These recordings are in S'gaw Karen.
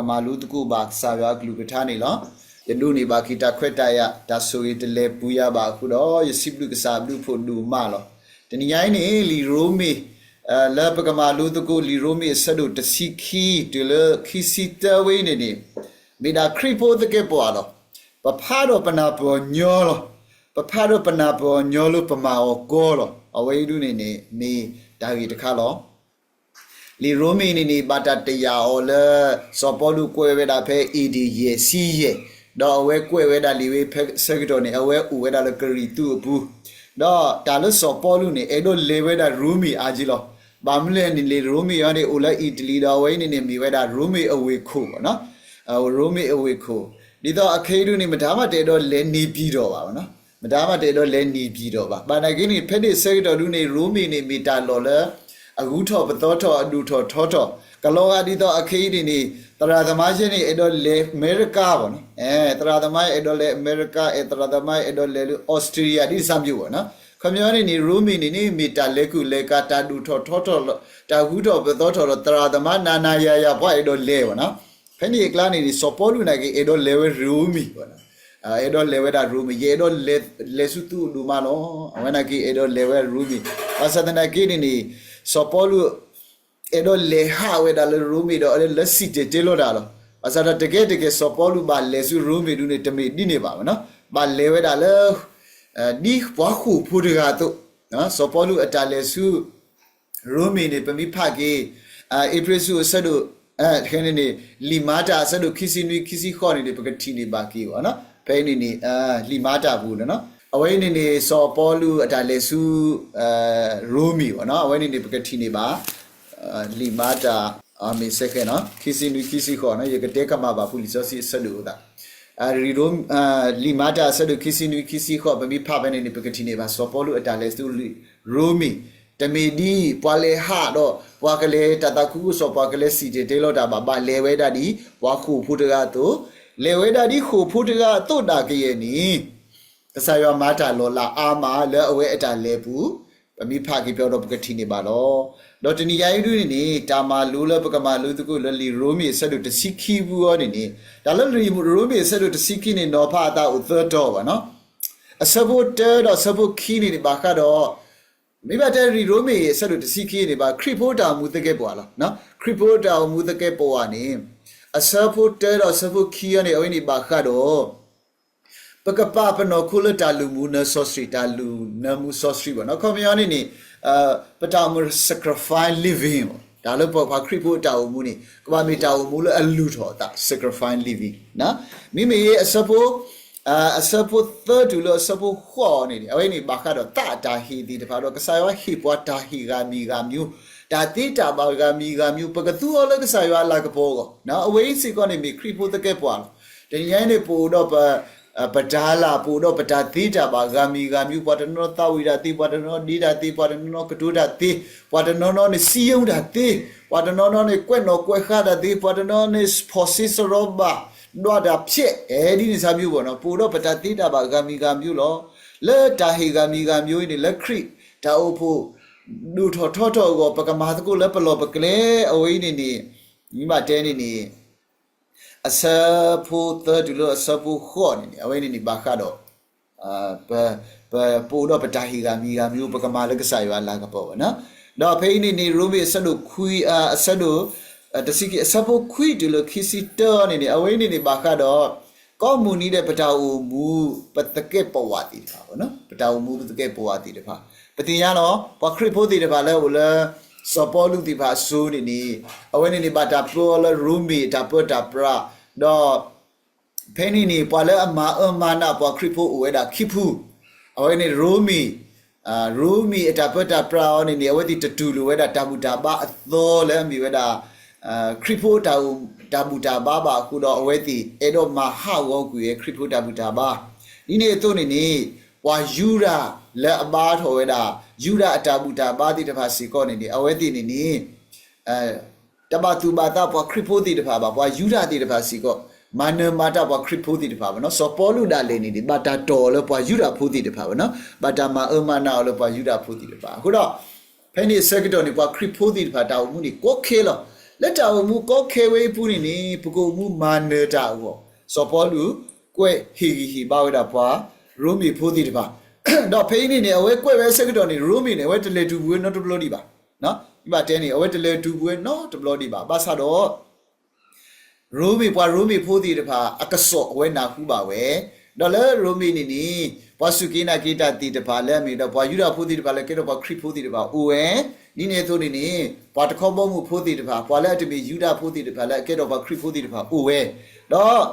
မၤလိသကိးဘၣ်ကစၢ်ယွၤအကလုၢ်ကထါန့ၣ်လီၤ. ယဒိးန့ၢ်ဘၣ်က့ၤတၢ်ခွဲးတၢ်ယာ် တၢ်ဆိၣ်ဂ့ၤတလဲၤပူၤယၤဘၣ်အဃိဒီး ယစံးဘျုးကစၢ်အဘျုးအဖှိၣ်ဒိၣ်မးလီၤ. တနံၤညါအံၤန့ၣ် လံာ်ရိမ့ၤ လၢပကမၤလိသကိး လံာ်ရိမ့ၤအဆၢဒိၣ်တဆံခံ တုၤလၢခံဆံတၢဝဲအံၤန့ၣ်န့ၣ် မ့ၢ်ဒၣ်ခရံာ်ဖိသကဲးပဝးလီၤ. ပဖးဒီးပနၢ်ပၢၢ်ညီလီၤ. ပဖးဒီးပနၢ်ပၢၢ်ညီလၢပမၤအီၤကီလီၤ. အဝဲအံၤဒုန့ၣ်န့ၣ် မ့ၢ်တၢ်ဂ့ၢ်တခါလီၤ. လံာ်ရိမ့ၤန့ၣ်န့ၣ် ဘၣ်တၢ်တယာ်အီၤလၢ စီၤပီလူးကွဲးဝဲဒၣ်ဖဲ A D ယဲၢ်ဆံယဲၢ်, ဒီးအဝဲကွဲးဝဲဒၣ်လံာ်ဝဲဖဲဆၢကတီၢ်န့ၣ် အဝဲအိၣ်ဝဲဒၣ်လၢကရံၣ်သူးအပူၤ, ဒီးတၢ်လၢစီၤပီလူးန့ၣ် အဲၣ်ဒိးလဲၤဝဲဒၣ်ရိမ့ၤအါက့လီၤ. ဘၣ်မနုၤလဲၣ်န့ၣ် လံာ်ရိမ့ၤအံၤန့ၣ် အိၣ်လၢအံၣ်တလံၤ ဒီးအဝဲအံၤန့ၣ်န့ၣ် မ့ၢ်ဝဲဒၣ်ရိမ့ၤအဝ့ၢ်ခိၣ်ဘၣ်နီၤ ရိမ့ၤအဝ့ၢ်ခိၣ်, ဒ်သိးအခဲအံၤဒုန့ၣ် မတၤမးတအဲၣ်ဒိးလဲၤ နေပြည်တော် ဘၣ်နီၤ, မတၤမးတအဲၣ်ဒိးလဲၤ နေပြည်တော် ဘၣ်. ဘၣ်နာ်က့န့ၣ် ဖဲန့ၣ်ဆၢကတီၢ်ဒုန့ၣ် ရိမ့ၤန့ၣ် မ့ၢ်တၢ်လီၢ်လၢ အဂုၤထီၣ်ပသီထီၣ် အဒိၣ်ထီၣ်ထီထီၣ်, ကလီၤဂာ်ဒ်သိးအခဲအံၤန့ၣ်န့ၣ် သရၣ်သမါယဲန့ၣ် အဲၣ်ဒိးလဲၤအမဲရကၤဘၣ်နီၤ, သရၣ်သမါအဲၣ်ဒိးလဲၤအမဲရကၤ, အဲၣ်သရၣ်သမါအဲၣ်ဒိးလဲၤလၢ Australia ဒ်ဆၢမံၤဘၣ်နီၤ. ခီပညီန့ၣ်န့ၣ် ရိမ့ၤန့ၣ်န့ၣ် မ့ၢ်တၢ်လဲၤကူၣ်လဲၤကၤ တၢ်ဒိၣ်ထီၣ်ထီထီၣ်လီၤ, တၢ်ဂုၤထီၣ်ပသီထီၣ်လီၤ, သရၣ်သမါနၤနၤယၤယၤ ပှၤအဲၣ်ဒိးလဲၤဘၣ်နီၤ. ဖဲန့ၣ်အကျါန့ၣ်န့ၣ် စီၤပီလူးနာ်က့ အဲၣ်ဒိးလဲၤဝဲရိမ့ၤဘၣ်နီၤ, အဲၣ်ဒိးလဲၤဝဲဒၣ်ရိမ့ၤ, ယအဲၣ်ဒိးလဲၤဆူသုအိၣ်ဒိၣ်မးလီၤ. အဝဲနာ်က့ အဲၣ်ဒိးလဲၤဝဲရိမ့ၤ, ဘၣ်ဆၣ်သနာ်က့န့ၣ်န့ၣ် စီၤပီလူး အဲၣ်ဒိးလဲၤဟးဝဲဒၣ်လၢရိမ့ၤဒီး လၢစံၣ်တဲၤတဲလီၤတၢ်လီၤ. ဘၣ်ဆၣ်ဒီးတကဲတကဲ စီၤပီလူးဘၣ်လဲၤဆူရိမ့ၤဒုန့ၣ် တမ့ၢ်ဒ်န့ၣ်ဘၣ်နီၤ, ဘၣ်လဲၤဝဲဒၣ်လၢ ဒ်ပှၤဃိာ်ဖိတဂၤအသိး, စီၤပီလူးအတၢ်လဲၤဆူ ရိမ့ၤန့ၣ် ပမ့ၢ်ဖးက့ၤ အ့ဖြ့ၣ်ဆူအဆၢဒိၣ် တခါန့ၣ်န့ၣ် လံာ်မၤတၢ်အဆၢဒိၣ်ခံဆံနွံ ခံဆံဃိးန့ၣ်န့ၣ် ပကထံၣ်န့ၢ်ဘၣ်က့ၤဘၣ်နီၤ. ဖဲအံၤန့ၣ်န့ၣ် လံာ်မၤတၢ်အပူၤန့ၣ်နီၤ. အဝဲအံၤန့ၣ်န့ၣ် စီၤပီလူးအတၢ်လဲၤဆူ ရိမ့ၤဘၣ်နီၤ. အဝဲန့ၣ်န့ၣ် ပကထံၣ်န့ၢ်ဘၣ် လံာ်မၤတၢ် မ့ၢ်စဲဃဲနီၤ ခံဆံနွံ ခံဆံဃိးနီၤ. ယကတဲကမၣ်ဘၣ်ဖုလံာ်စီဆှံအဆၢဒိၣ်အသး ရံ လံာ်မၤတၢ်အဆၢဒိၣ်ခံဆံနွံ ခံဆံဃိး ပမ့ၢ်ဖးဖဲန့ၣ်န့ၣ် ပကထံၣ်န့ၢ်ဘၣ် စီၤပီလူးအတၢ်လဲၤဆူရိမ့ၤ, တမ့ၢ်ဒ်ပှၤလဲၤဟးဒီး ပှၤကလဲၤတၢ်သးခုကစီၣ် ပှၤကလဲၤစံၣ်တဲၤတဲလီၤတၢ်ဘၣ်, ဘၣ်လဲၤဝဲဒၣ်ဒ် ပှၤဃိာ်ဖိတဂၤအသိး, လဲၤဝဲဒၣ်ဒ်ဃိာ်ဖိတဂၤအသိးနာ်က့ယဲၢ်န့ၣ် ကစၢ်ယွၤမၤတၢ်လီၤလးအါမးလၢအဝဲအတၢ်လဲၤအပူၤ, ပမ့ၢ်ဖးက့ၤပျီဒီးပကထံၣ်န့ၢ်ဘၣ်လီၤ. ဒီးတနံၤညါအံၤဒုန့ၣ်န့ၣ် တၢ်မၤလိလၢပကမၤလိသကိးလၢလံာ်ရိမ့ၤ အဆၢဒိၣ်တဆံခံပူၤအံၤန့ၣ်န့ၣ်, တၢ်လၢလံာ်ရိမ့ၤ အဆၢဒိၣ်တဆံခံန့ၣ် နီၤဖးအသးအိၣ်သၢတီၤဘၣ်နီၤ. အဆၢဖိတၢဒီးအဆၢဖိခံန့ၣ်န့ၣ် ဘၣ်ဃးဒီး မ့ၢ်ဘၣ်တဲလံာ်ရိမ့ၤ အဆၢဒိၣ်တဆံခံန့ၣ် ဘၣ်ခရံာ်ဖိတၢ်အိၣ်မူသကဲးပဝးလီၤ. ခရံာ်ဖိတၢ်အိၣ်မူသကဲးပဝးန့ၣ် အဆၢဖိတၢဒီးအဆၢဖိခံအံၤန့ၣ် အဝဲန့ၣ်ဘၣ်ဃးဒီး ပကပာ်ပနီၣ်ခိလၢတၢ်လုၢ်မူနၢစီဆှံ, တၢ်လုၢ်နၢမူစီဆှံဘၣ်နီၤ. ခီပညီန့ၣ်န့ၣ် ပတၢ်အိၣ်မူ sacrifice living တၢ်လၢပပှၤခရံာ်ဖိအတၢ်အိၣ်မူန့ၣ် ကဘၣ်မ့ၢ်တၢ်အိၣ်မူလၢအလုၢ်ထီၣ်အသး sacrifice living မ့မ့ၢ်အဆၢဖိ အဆၢဖိသၢတုၤလၢအဆၢဖိဃိးန့ၣ်န့ၣ် အဝဲန့ၣ်ဘၣ်ဃးဒီးသးအတၢ်ဟ့ၣ်သ့ၣ်တဖၣ်ဒီး ကစၢ်ယွၤဟ့ၣ်ပှၤတၢ်ဟ့ၣ်ဂၤမံၤဂၤမံၤ, တၢ်သ့တၢ်ဘၣ်ဂၤမံၤဂၤမံၤ ပကသူအီၤလၢကစၢ်ယွၤအလၤကပီၤအဂီၢ်, အဝဲအံၤစ့ၢ်ကီးန့ၣ်မ့ၢ်ခရံာ်ဖိသကဲးပဝးလီၤ. တနံၤညါအံၤန့ၣ် ပအိၣ်ဒီးပ ပတၢ်လၢ် ပအိၣ်ဒီးပတၢ်သ့တၢ်ဘၣ်ဂၤမံၤဂၤမံၤ, ပှၤတနီၤနီၤသးဝံၣ်တၢ်သ့, ပှၤတနီၤနီၤဒ့တၢ်သ့, ပှၤတနီၤနီၤကတိၤတၢ်သ့, ပှၤတနီၤနီၤန့ၣ်စံယိတၢ်သ့, ပှၤတနီၤနီၤန့ၣ်ကွဲးနီၣ်ကွဲးဃါတၢ်သ့, ပှၤတနီၤနီၤန့ၣ်ဖီၣ်စ့စရီဘၣ် ဒွးတၢ်ဖျဲး အဲၣ်ဒ်န့ၣ်ဆၢမံၤဘၣ်နီၤ. ပအိၣ်ဒီးပတၢ်သ့တၢ်ဘၣ်ဂၤမံၤဂၤမံၤလီၤ. လၢတၢ်ဟ့ၣ်ဂၤမံၤဂၤမံၤအံၤန့ၣ် လၢခရံာ်တၢ်အိၣ်ဖှိၣ် ဒိၣ်ထီၣ်ထီထီၣ်အဂီၢ် ပကမၤသကိးလၢပလီၢ်ပကျဲအဝဲအံၤန့ၣ်န့ၣ် မ့ၢ်ဘၣ်တဲန့ၣ်န့ၣ် အဆၢဖိသၢတုၤလၢအဆၢဖိဃိးန့ၣ်န့ၣ် အဝဲန့ၣ်န့ၣ်ဘၣ်ဃးဒီး ပ ပ ပအိၣ်ဒီးပတၢ်ဟ့ၣ်ဂၤမံၤဂၤမံၤ ပကမၤလၢကစၢ်ယွၤအလၤကပီၤဘၣ်နီၤ. ဒီးဖဲအံၤန့ၣ်န့ၣ် ရိမ့ၤအဆၢဒိၣ်ခွံ အဆၢဒိၣ် တဆံခံ အဆၢဖိခွံတုၤလၢခံဆံတၢန့ၣ်န့ၣ် အဝဲန့ၣ်န့ၣ်ဘၣ်ဃးဒီး ကိးမုၢ်နံၤဒဲး ပတၢ်အိၣ်မူ ပသကဲးပဝးသ့ၣ်တဖၣ်ဘၣ်နီၤ, ပတၢ်အိၣ်မူပသကဲးပဝးသ့ၣ်တဖၣ်. ပသ့ၣ်ညါလီၤ ပှၤခရံာ်ဖိသ့ၣ်တဖၣ်လၢအအိၣ်လၢ စီၤပီလူးသ့ၣ်တဖၣ်အစိၤန့ၣ်န့ၣ် အဝဲန့ၣ်န့ၣ် ဘၣ်တၢ်ပၢအီၤလၢရိမ့ၤအတၢ်ပၢတၢ်ပြး ဒီး ဖဲန့ၣ်န့ၣ် ပှၤလၢအမၤအၢမၤနးပှၤခရံာ်ဖိအိၣ်ဝဲဒၣ်ခံဖု, အဝဲန့ၣ်ရိမ့ၤ ရိမ့ၤအတၢ်ပၢတၢ်ပြးအီၤန့ၣ်န့ၣ် အဝဲသ့ၣ်တတူၢ်လိာ်ဝဲဒၣ်တၢ်ဘူၣ်တၢ်ဘါအသီလၢအမ့ၢ်ဝဲဒၣ် ခရံာ်ဖိတၢ်အိၣ် တၢ်ဘူၣ်တၢ်ဘါဘၣ်အဃိဒီး အဝဲသ့ၣ်အဲၣ်ဒိးမၤဟးဂီၤကွံာ်ဝဲခရံာ်ဖိတၢ်ဘူၣ်တၢ်ဘါ, ဒ်န့ၣ်အသိးန့ၣ်န့ၣ် ပှၤယူဒၤလၢအဘါထီၣ်ဝဲဒၣ် ယူဒၤအတၢ်ဘူၣ်တၢ်ဘါသ့ၣ်တဖၣ်စ့ၢ်ကီးန့ၣ်န့ၣ် အဝဲသ့ၣ်န့ၣ်န့ၣ် တဘၣ်သူၣ်ဘၣ်သးပှၤခရံာ်ဖိသ့ၣ်တဖၣ်ဘၣ်, ပှၤယူဒၤသ့ၣ်တဖၣ်စ့ၢ်ကီး မၤနၢၤမၤတၢ်ပှၤခရံာ်ဖိသ့ၣ်တဖၣ်ဘၣ်နီၤ. စီၤပီလူးဒၣ်လဲာ်န့ၣ်န့ၣ် ဘၣ်တၢ်တီၢ်အီၤလၢပှၤယူဒၤဖိသ့ၣ်တဖၣ်ဘၣ်နီၤ, ဘၣ်တၢ်မၤအၢမၤနးအီၤလၢပှၤယူဒၤဖိသ့ၣ်တဖၣ်. အဃိဒီး ဖဲန့ၣ်အဆၢကတီၢ်န့ၣ် ပှၤခရံာ်ဖိသ့ၣ်တဖၣ်တၢ်အိၣ်မူန့ၣ် ကီခဲလီၤ. လၢတၢ်အိၣ်မူကီခဲဝဲအံၤအပူၤန့ၣ်န့ၣ် ပကအိၣ်မူမၤနၢၤတၢ်အဂီၢ် စီၤပီလူးကွဲးဟ့ၣ်ဂံၢ်ဟ့ၣ်ဘါဝဲဒၣ်ပှၤရိမ့ၤဖိသ့ၣ်တဖၣ်, ဒီးဖဲအံၤန့ၣ်န့ၣ် အဝဲကွဲးဝဲအဆၢကတီၢ်န့ၣ် ရိမ့ၤန့ၣ် အဝဲတလဲၤတုၤပဝဲနီတဘျီဒံးဘၣ်. ဘၣ်တဲန့ၣ် အဝဲတလဲၤတုၤပဝဲနီတဘျီဒံးဘၣ်. ဘၣ်ဆၣ်ဒီး ရိမ့ၤပှၤရိမ့ၤဖိသ့ၣ်တဖၣ် အကစီၣ်အဝဲနၢ်ဟူဘၣ်ဝဲ, ဒီးလၢရိမ့ၤန့ၣ်န့ၣ် ပှၤစူၢ်က့ၤနာ်က့ၤတၢ်သ့ၣ်တဖၣ်လၢအမ့ၢ်ဒီးပှၤယူဒၤဖိသ့ၣ်တဖၣ်လၢကဲထီၣ်ပှၤခရံာ်ဖိသ့ၣ်တဖၣ်အိၣ်ဝဲ, ဒ်န့ၣ်အသိးန့ၣ်န့ၣ် ပှၤတခီဘီမုၢ်ဖိသ့ၣ်တဖၣ် ပှၤလၢအတမ့ၢ်ယူဒၤဖိသ့ၣ်တဖၣ်လၢအကဲထီၣ်ပှၤခရံာ်ဖိသ့ၣ်တဖၣ်အိၣ်ဝဲ, ဒီး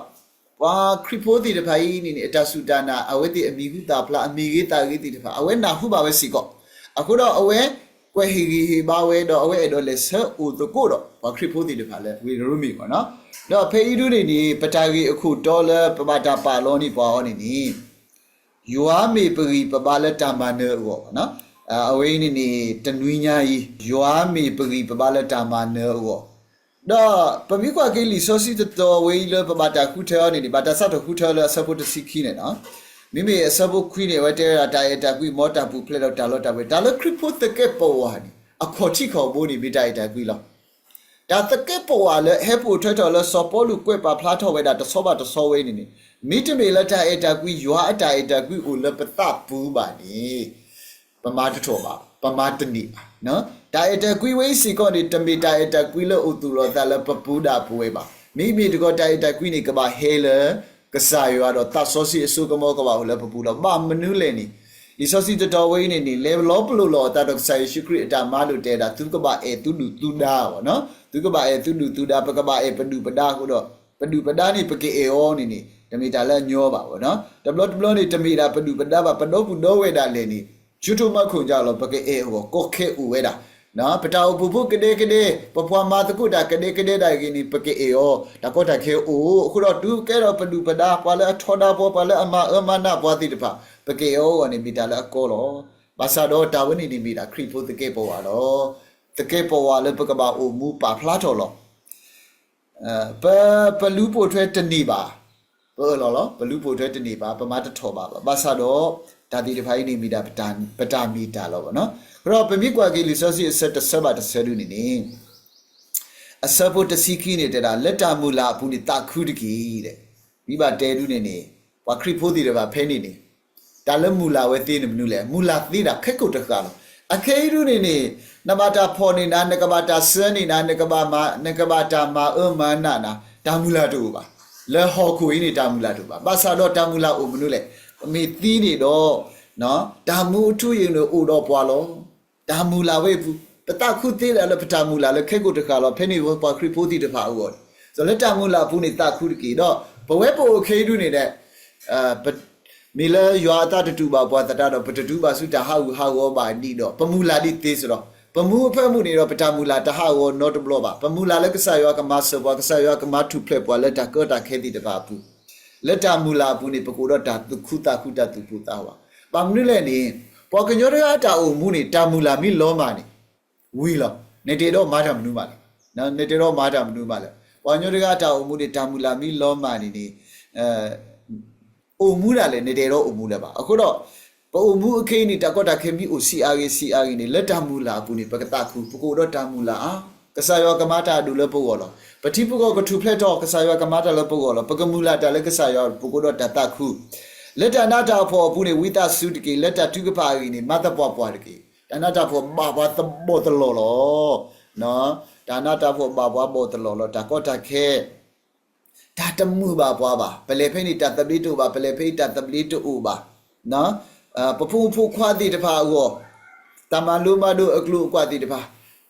ပှၤခရံာ်ဖိသ့ၣ်တဖၣ်အံၤန့ၣ်န့ၣ် အတၢ်စူၢ်တၢ်နာ် အဝဲသ့ၣ်အမံၤဟူသၣ်ဖျါ အမ့ၢ်ဂ့ၤသးဂ့ၤသ့ၣ်တဖၣ် အဝဲနၢ်ဟူဘၣ်ဝဲစ့ၢ်ကီး, အဃိဒီးအဝဲကွဲးဟ့ၣ်ဂံၢ်ဟ့ၣ်ဘါဝဲ ဒီးအဝဲအဲၣ်ဒိးလဲၤဆၢအိၣ်သကိးဒီးပှၤခရံာ်ဖိသ့ၣ်တဖၣ်လၢဝ့ၢ်ရိမ့ၤဘၣ်နီၤ. ဒီးဖဲအံၤဒုန့ၣ်န့ၣ် ပတၢ်ဂ့ၢ်အခိၣ်တီလၢပဘၣ်တၢ်ပာ်လီၤန့ၢ်ပှၤအီၤန့ၣ်န့ၣ် ယွၤမ့ၢ်ပဂံၢ်ပဘါလၢတၢ်မၤနၢၤအဂီၢ်ဘၣ်နီၤ. အဝဲအံၤန့ၣ်န့ၣ် တနွံညါအံၤ ယွၤမ့ၢ်ပဂံၢ်ပဘါလၢတၢ်မၤနၢၤအဂီၢ်, ဒီးပမ့ၢ်ကွၢ်က့ၤလံာ်စီဆှံတတီၤဝဲအံၤလၢပဘၣ်တၢ်ဃုထၢအီၤန့ၣ်န့ၣ် ဘၣ်တၢ်စးထီၣ်ဃုထၢလၢအဆၢဖိတဆံခံန့ၣ်နီၤ. မ့မ့ၢ်အဆၢဖိခွံန့ၣ် အဝဲတဲဝဲဒၣ်တၢ်အဲၣ်တၢ်ကွံ မ်တၢ်ပူၤဖျဲးဒီးတၢ်လီတၢ်ဝ့ၤ တၢ်လၢခရံာ်ဖိသကဲးပဝးန့ၣ် အခီၣ်ထံးခီၣ်ဘိန့ၣ် မ့ၢ်တၢ်အဲၣ်တၢ်ကွံလီၤ. တၢ်သကဲးပဝးလၢဟဲပိာ်ထွဲထီၣ်လၢစီၤပီလူးကွဲးပာ်ဖျါထီၣ်ဝဲဒၣ်တဆီဘၣ်တဆီဝဲအံၤန့ၣ်န့ၣ် မ့တမ့ၢ်လၢတၢ်အဲၣ်တၢ်ကွံ ယွၤအတၢ်အဲၣ်တၢ်ကွံအိၣ်လၢပသးပူၤဘၣ်န့ၣ် ပမၤတထီၣ်ဘၣ်, ပမၤတန့ၢ်ဘၣ်. တၢ်အဲၣ်တၢ်ကွံဝဲအံၤစ့ၢ်ကီးန့ၣ် တမ့ၢ်တၢ်အဲၣ်တၢ်ကွံလၢအိၣ်သူၣ်လီၤသးလၢပပူၤဒၣ်ပဝဲဘၣ်. မ့မ့ၢ်တခီ တၢ်အဲၣ်တၢ်ကွံန့ၣ် ကဘၣ်ဟဲလၢ ကစၢ်ယွၤဒီးသးစီဆှံအစိကမီၤကဘၣ်အိၣ်လၢပပူၤလီၤ. ဘၣ်မနုၤလဲၣ်န့ၣ် လံာ်စီဆှံတတီၤဝဲအံၤန့ၣ်န့ၣ် လဲၤလီၤပလိာ်လီၤအသးဒီးကစၢ်ယ့ၣ်ၡူးခရံာ်အတၢ်မၤလိာ်တဲဒၣ် သုကဘၣ်အဲၣ်သုဒူၣ်သုဒါဘၣ်နီၤ. သုကဘၣ်အဲၣ်သုဒူၣ်သုဒါ ပကဘၣ်အဲၣ်ပဒူၣ်ပဒါအဃိဒီး ပဒူၣ်ပဒါန့ၣ် ပကအဲၣ်အီၤန့ၣ်န့ၣ် တမ့ၢ်တၢ်လၢအညီဘၣ်နီၤ. တဘျီတဘျီန့ၣ် တမ့ၢ်ဒၣ်ပဒူၣ်ပဒါဘၣ် ပဒီပုၢ်ဒီဝဲၢ်ဒၣ်လဲာ်န့ၣ် ဆိကမိၣ်မၤခိၣ်ကလီၤ ပကအဲၣ်အဂီၢ်ကီခဲအိၣ်ဝဲဒၣ် ပတၢ်အိၣ်ဖှိၣ်ဖိကဒဲကဒဲ ပပှၤမၤသကိးတၢ်ကဒဲကဒဲဒၣ်ဂ့ၤန့ၣ် ပကအဲၣ်အီၤ တၢ်ကီတၢ်ခဲအိၣ် အဃိဒီးတုၤကဲထီၣ်ပဒူၣ်ပဒါ ပှၤလၢအထီဒါပှၤ ပှၤလၢအမၤအၢမၤနးပှၤသ့ၣ်တဖၣ် ပကအဲၣ်အီၤအဂီၢ်န့ၣ် မ့ၢ်တၢ်လၢအကီလီၤ. ဘၣ်ဆၣ်ဒီးတၢ်ဝဲန့ၣ်န့ၣ်မ့ၢ်ဒၣ်ခရံာ်ဖိသကဲးပဝးလီၤ. သကဲးပဝးလၢပကဘၣ်အိၣ်မူပာ်ဖျါထီၣ်လီၤ. ပ ပလူၤပိာ်ထွဲတန့ၢ်ဘၣ်, ပအၢၣ်လီၤလီၤ, ပလူၤပိာ်ထွဲတန့ၢ်ဘၣ်, ပမၤတထီၣ်ဘၣ်ဘၣ်. ဘၣ်ဆၣ်ဒီး တၢ်သ့ၣ်တဖၣ်အံၤန့ၣ်မ့ၢ်ဒၣ်ပတၢ်မ့ၢ်တၢ်လီၤဘၣ်နီၤ. အဃိဒီးပမ့ၢ်ကွၢ်က့ၤလံာ်စီဆှံအဆၢတဆၢဘၣ်တဆၢဒုန့ၣ်န့ၣ် အဆၢဖိတဆံခံန့ၣ်တဲဒၣ် လၢတၢ်မုၢ်လၢ်အပူၤန့ၣ်သးခုတက့ၢ်. မ့ၢ်ဘၣ်တဲဒုန့ၣ်န့ၣ် ပှၤခရံာ်ဖိသ့ၣ်တဖၣ်ဖဲန့ၣ်န့ၣ် တၢ်လၢမုၢ်လၢ်ဝဲသ့န့ၣ်မနုၤလဲၣ်. မုၢ်လၢ်သ့ဒၣ်ခဲကိာ်တဃၣ်လီၤ. အခဲအံၤဒုန့ၣ်န့ၣ် နဘၣ်တၢ်ဖီၣ်န့ၢ်နၤ, နကဘၣ်တၢ်ဆှၢန့ၢ်နၤ, နကဘၣ်မၤ, နကဘၣ်တၢ်မၤအၢမၤနးနၤ, တၢ်မုၢ်လၢ်တအိၣ်ဘၣ်. လၢဟီၣ်ခိၣ်အံၤန့ၣ်တၢ်မုၢ်လၢ်တအိၣ်ဘၣ်. ဘၣ်ဆၣ်ဒီးတၢ်မုၢ်လၢ်အိၣ်မနုၤလဲၣ်. မ့ၢ်သံန့ၣ်ဒီး တၢ်မူအထူအယိာ်န့ၣ်အိၣ်ဒီးပှၤလီၤ. တၢ်မုၢ်လၢ်ဝဲအပူၤ ပသးခုသ့ဒၣ်လၢပတၢ်မုၢ်လၢ်လၢခဲကိာ်တဃၣ်လီၤ. ဖဲန့ၣ်ပှၤခရံာ်ဖိသ့ၣ်တဖၣ်အဂီၢ်န့ၣ် လၢတၢ်မုၢ်လၢ်အပူၤန့ၣ်သးခုတက့ၢ်. ဒီးပဝဲပအိၣ်ခဲအံၤဒုန့ၣ်ဒီး မ့ၢ်လၢယွၤအသးတတူၢ်ဘၣ်ပှၤသတးဒီး ပတတူၢ်ဘၣ်ဆူတၢ်ဟးဂူာ်ဟးဂီၤဘၣ်ဒံးဒီး ပမုၢ်လၢ်ဒံးသ့စ့ၢ်ကီး. ပမူအဖၢမုၢ်န့ၣ်ဒီး ပတၢ်မုၢ်လၢ်တဟးဂီၤနီတဘျီဘၣ်. ပမုၢ်လၢ်လၢကစၢ်ယွၤကမၤစၢၤပှၤ, ကစၢ်ယွၤကမၤထူၣ်ဖျဲးပှၤလၢတၢ်ကီတၢ်ခဲသ့ၣ်တဖၣ်အပူၤ, လၢတၢ်မုၢ်လၢ်အပူၤန့ၣ် ပကအိၣ်ဒီးတၢ်သူၣ်ခုသးခု တၢ်သူၣ်ပိၢ်သးဝး. ဘၣ်မနုၤလဲၣ်န့ၣ် ပှၤကညီတဂၤအတၢ်အိၣ်မူန့ၣ် တၢ်မုၢ်လၢ်မ့ၢ်လီၤမၢ်န့ၣ် ဝံၤလီၤ. နတအဲၣ်ဒိးမၤတၢ်မနုၤမးလၢၤ, နတအဲၣ်ဒိးမၤတၢ်မနုၤမးလၢၤ. ပှၤကညီတဂၤအတၢ်အိၣ်မူန့ၣ် တၢ်မုၢ်လၢ်မ့ၢ်လီၤမၢ်န့ၣ်န့ၣ် အိၣ်မူဒၣ်လဲာ် နတအဲၣ်ဒိးအိၣ်မူလၢၤဘၣ်. အဃိဒီး ပအိၣ်မူအခ့အံၤန့ၣ် တၢ်ကီတၢ်ခဲမ့ၢ်အိၣ်ဆံးအါဂ့ၤဆံးအါဂ့ၤန့ၣ် လၢတၢ်မုၢ်လၢ်အပူၤန့ၣ် ပကသးခု, ပကအိၣ်ဒီးတၢ်မုၢ်လၢ်အါ. ကစၢ်ယွၤကမၤတၢ်အဒိၣ်လၢပဂီၢ်လီၤ. ပထံပကီၢ်ကထူၣ်ဖျဲးထီၣ် ကစၢ်ယွၤကမၤတၢ်လၢပဂီၢ်လီၤ. ပကမုၢ်လၢ်တၢ်လၢကစၢ်ယွၤ ပကအိၣ်ဒီးတၢ်သးခု. လၢတၢ်နးတၢ်ဖှီၣ်အပူၤန့ၣ် ဝံသးစူၤတက့ၢ်. လၢတၢ်ထုကဖၣ်အဂ့ၢ်န့ၣ် မၤသပှၢ်ပှၢ်တက့ၢ်. တၢ်နးတၢ်ဖှီၣ်ဘၣ်ပှၤသဘီၣ်သလီၢ်လီၤ. တၢ်နးတၢ်ဖှီၣ်ဘၣ်ပှၤဘီၣ်သလီၢ်လီၤ. တၢ်ကီတၢ်ခဲ တၢ်တမုာ်ဘၣ်ပှၤဘၣ်. ပလဲၤဖဲန့ၣ်တၢ်သဘျ့တအိၣ်ဘၣ်, ပလဲၤဖဲအံၤတၢ်သဘျ့တအိၣ်ဘၣ်. ပဖိမုၣ်ဖိခွါသ့ၣ်တဖၣ်အဂီၢ်, တၢ်မၤလိမၤဒိးအကျိၤအကွာ်သ့ၣ်တဖၣ်,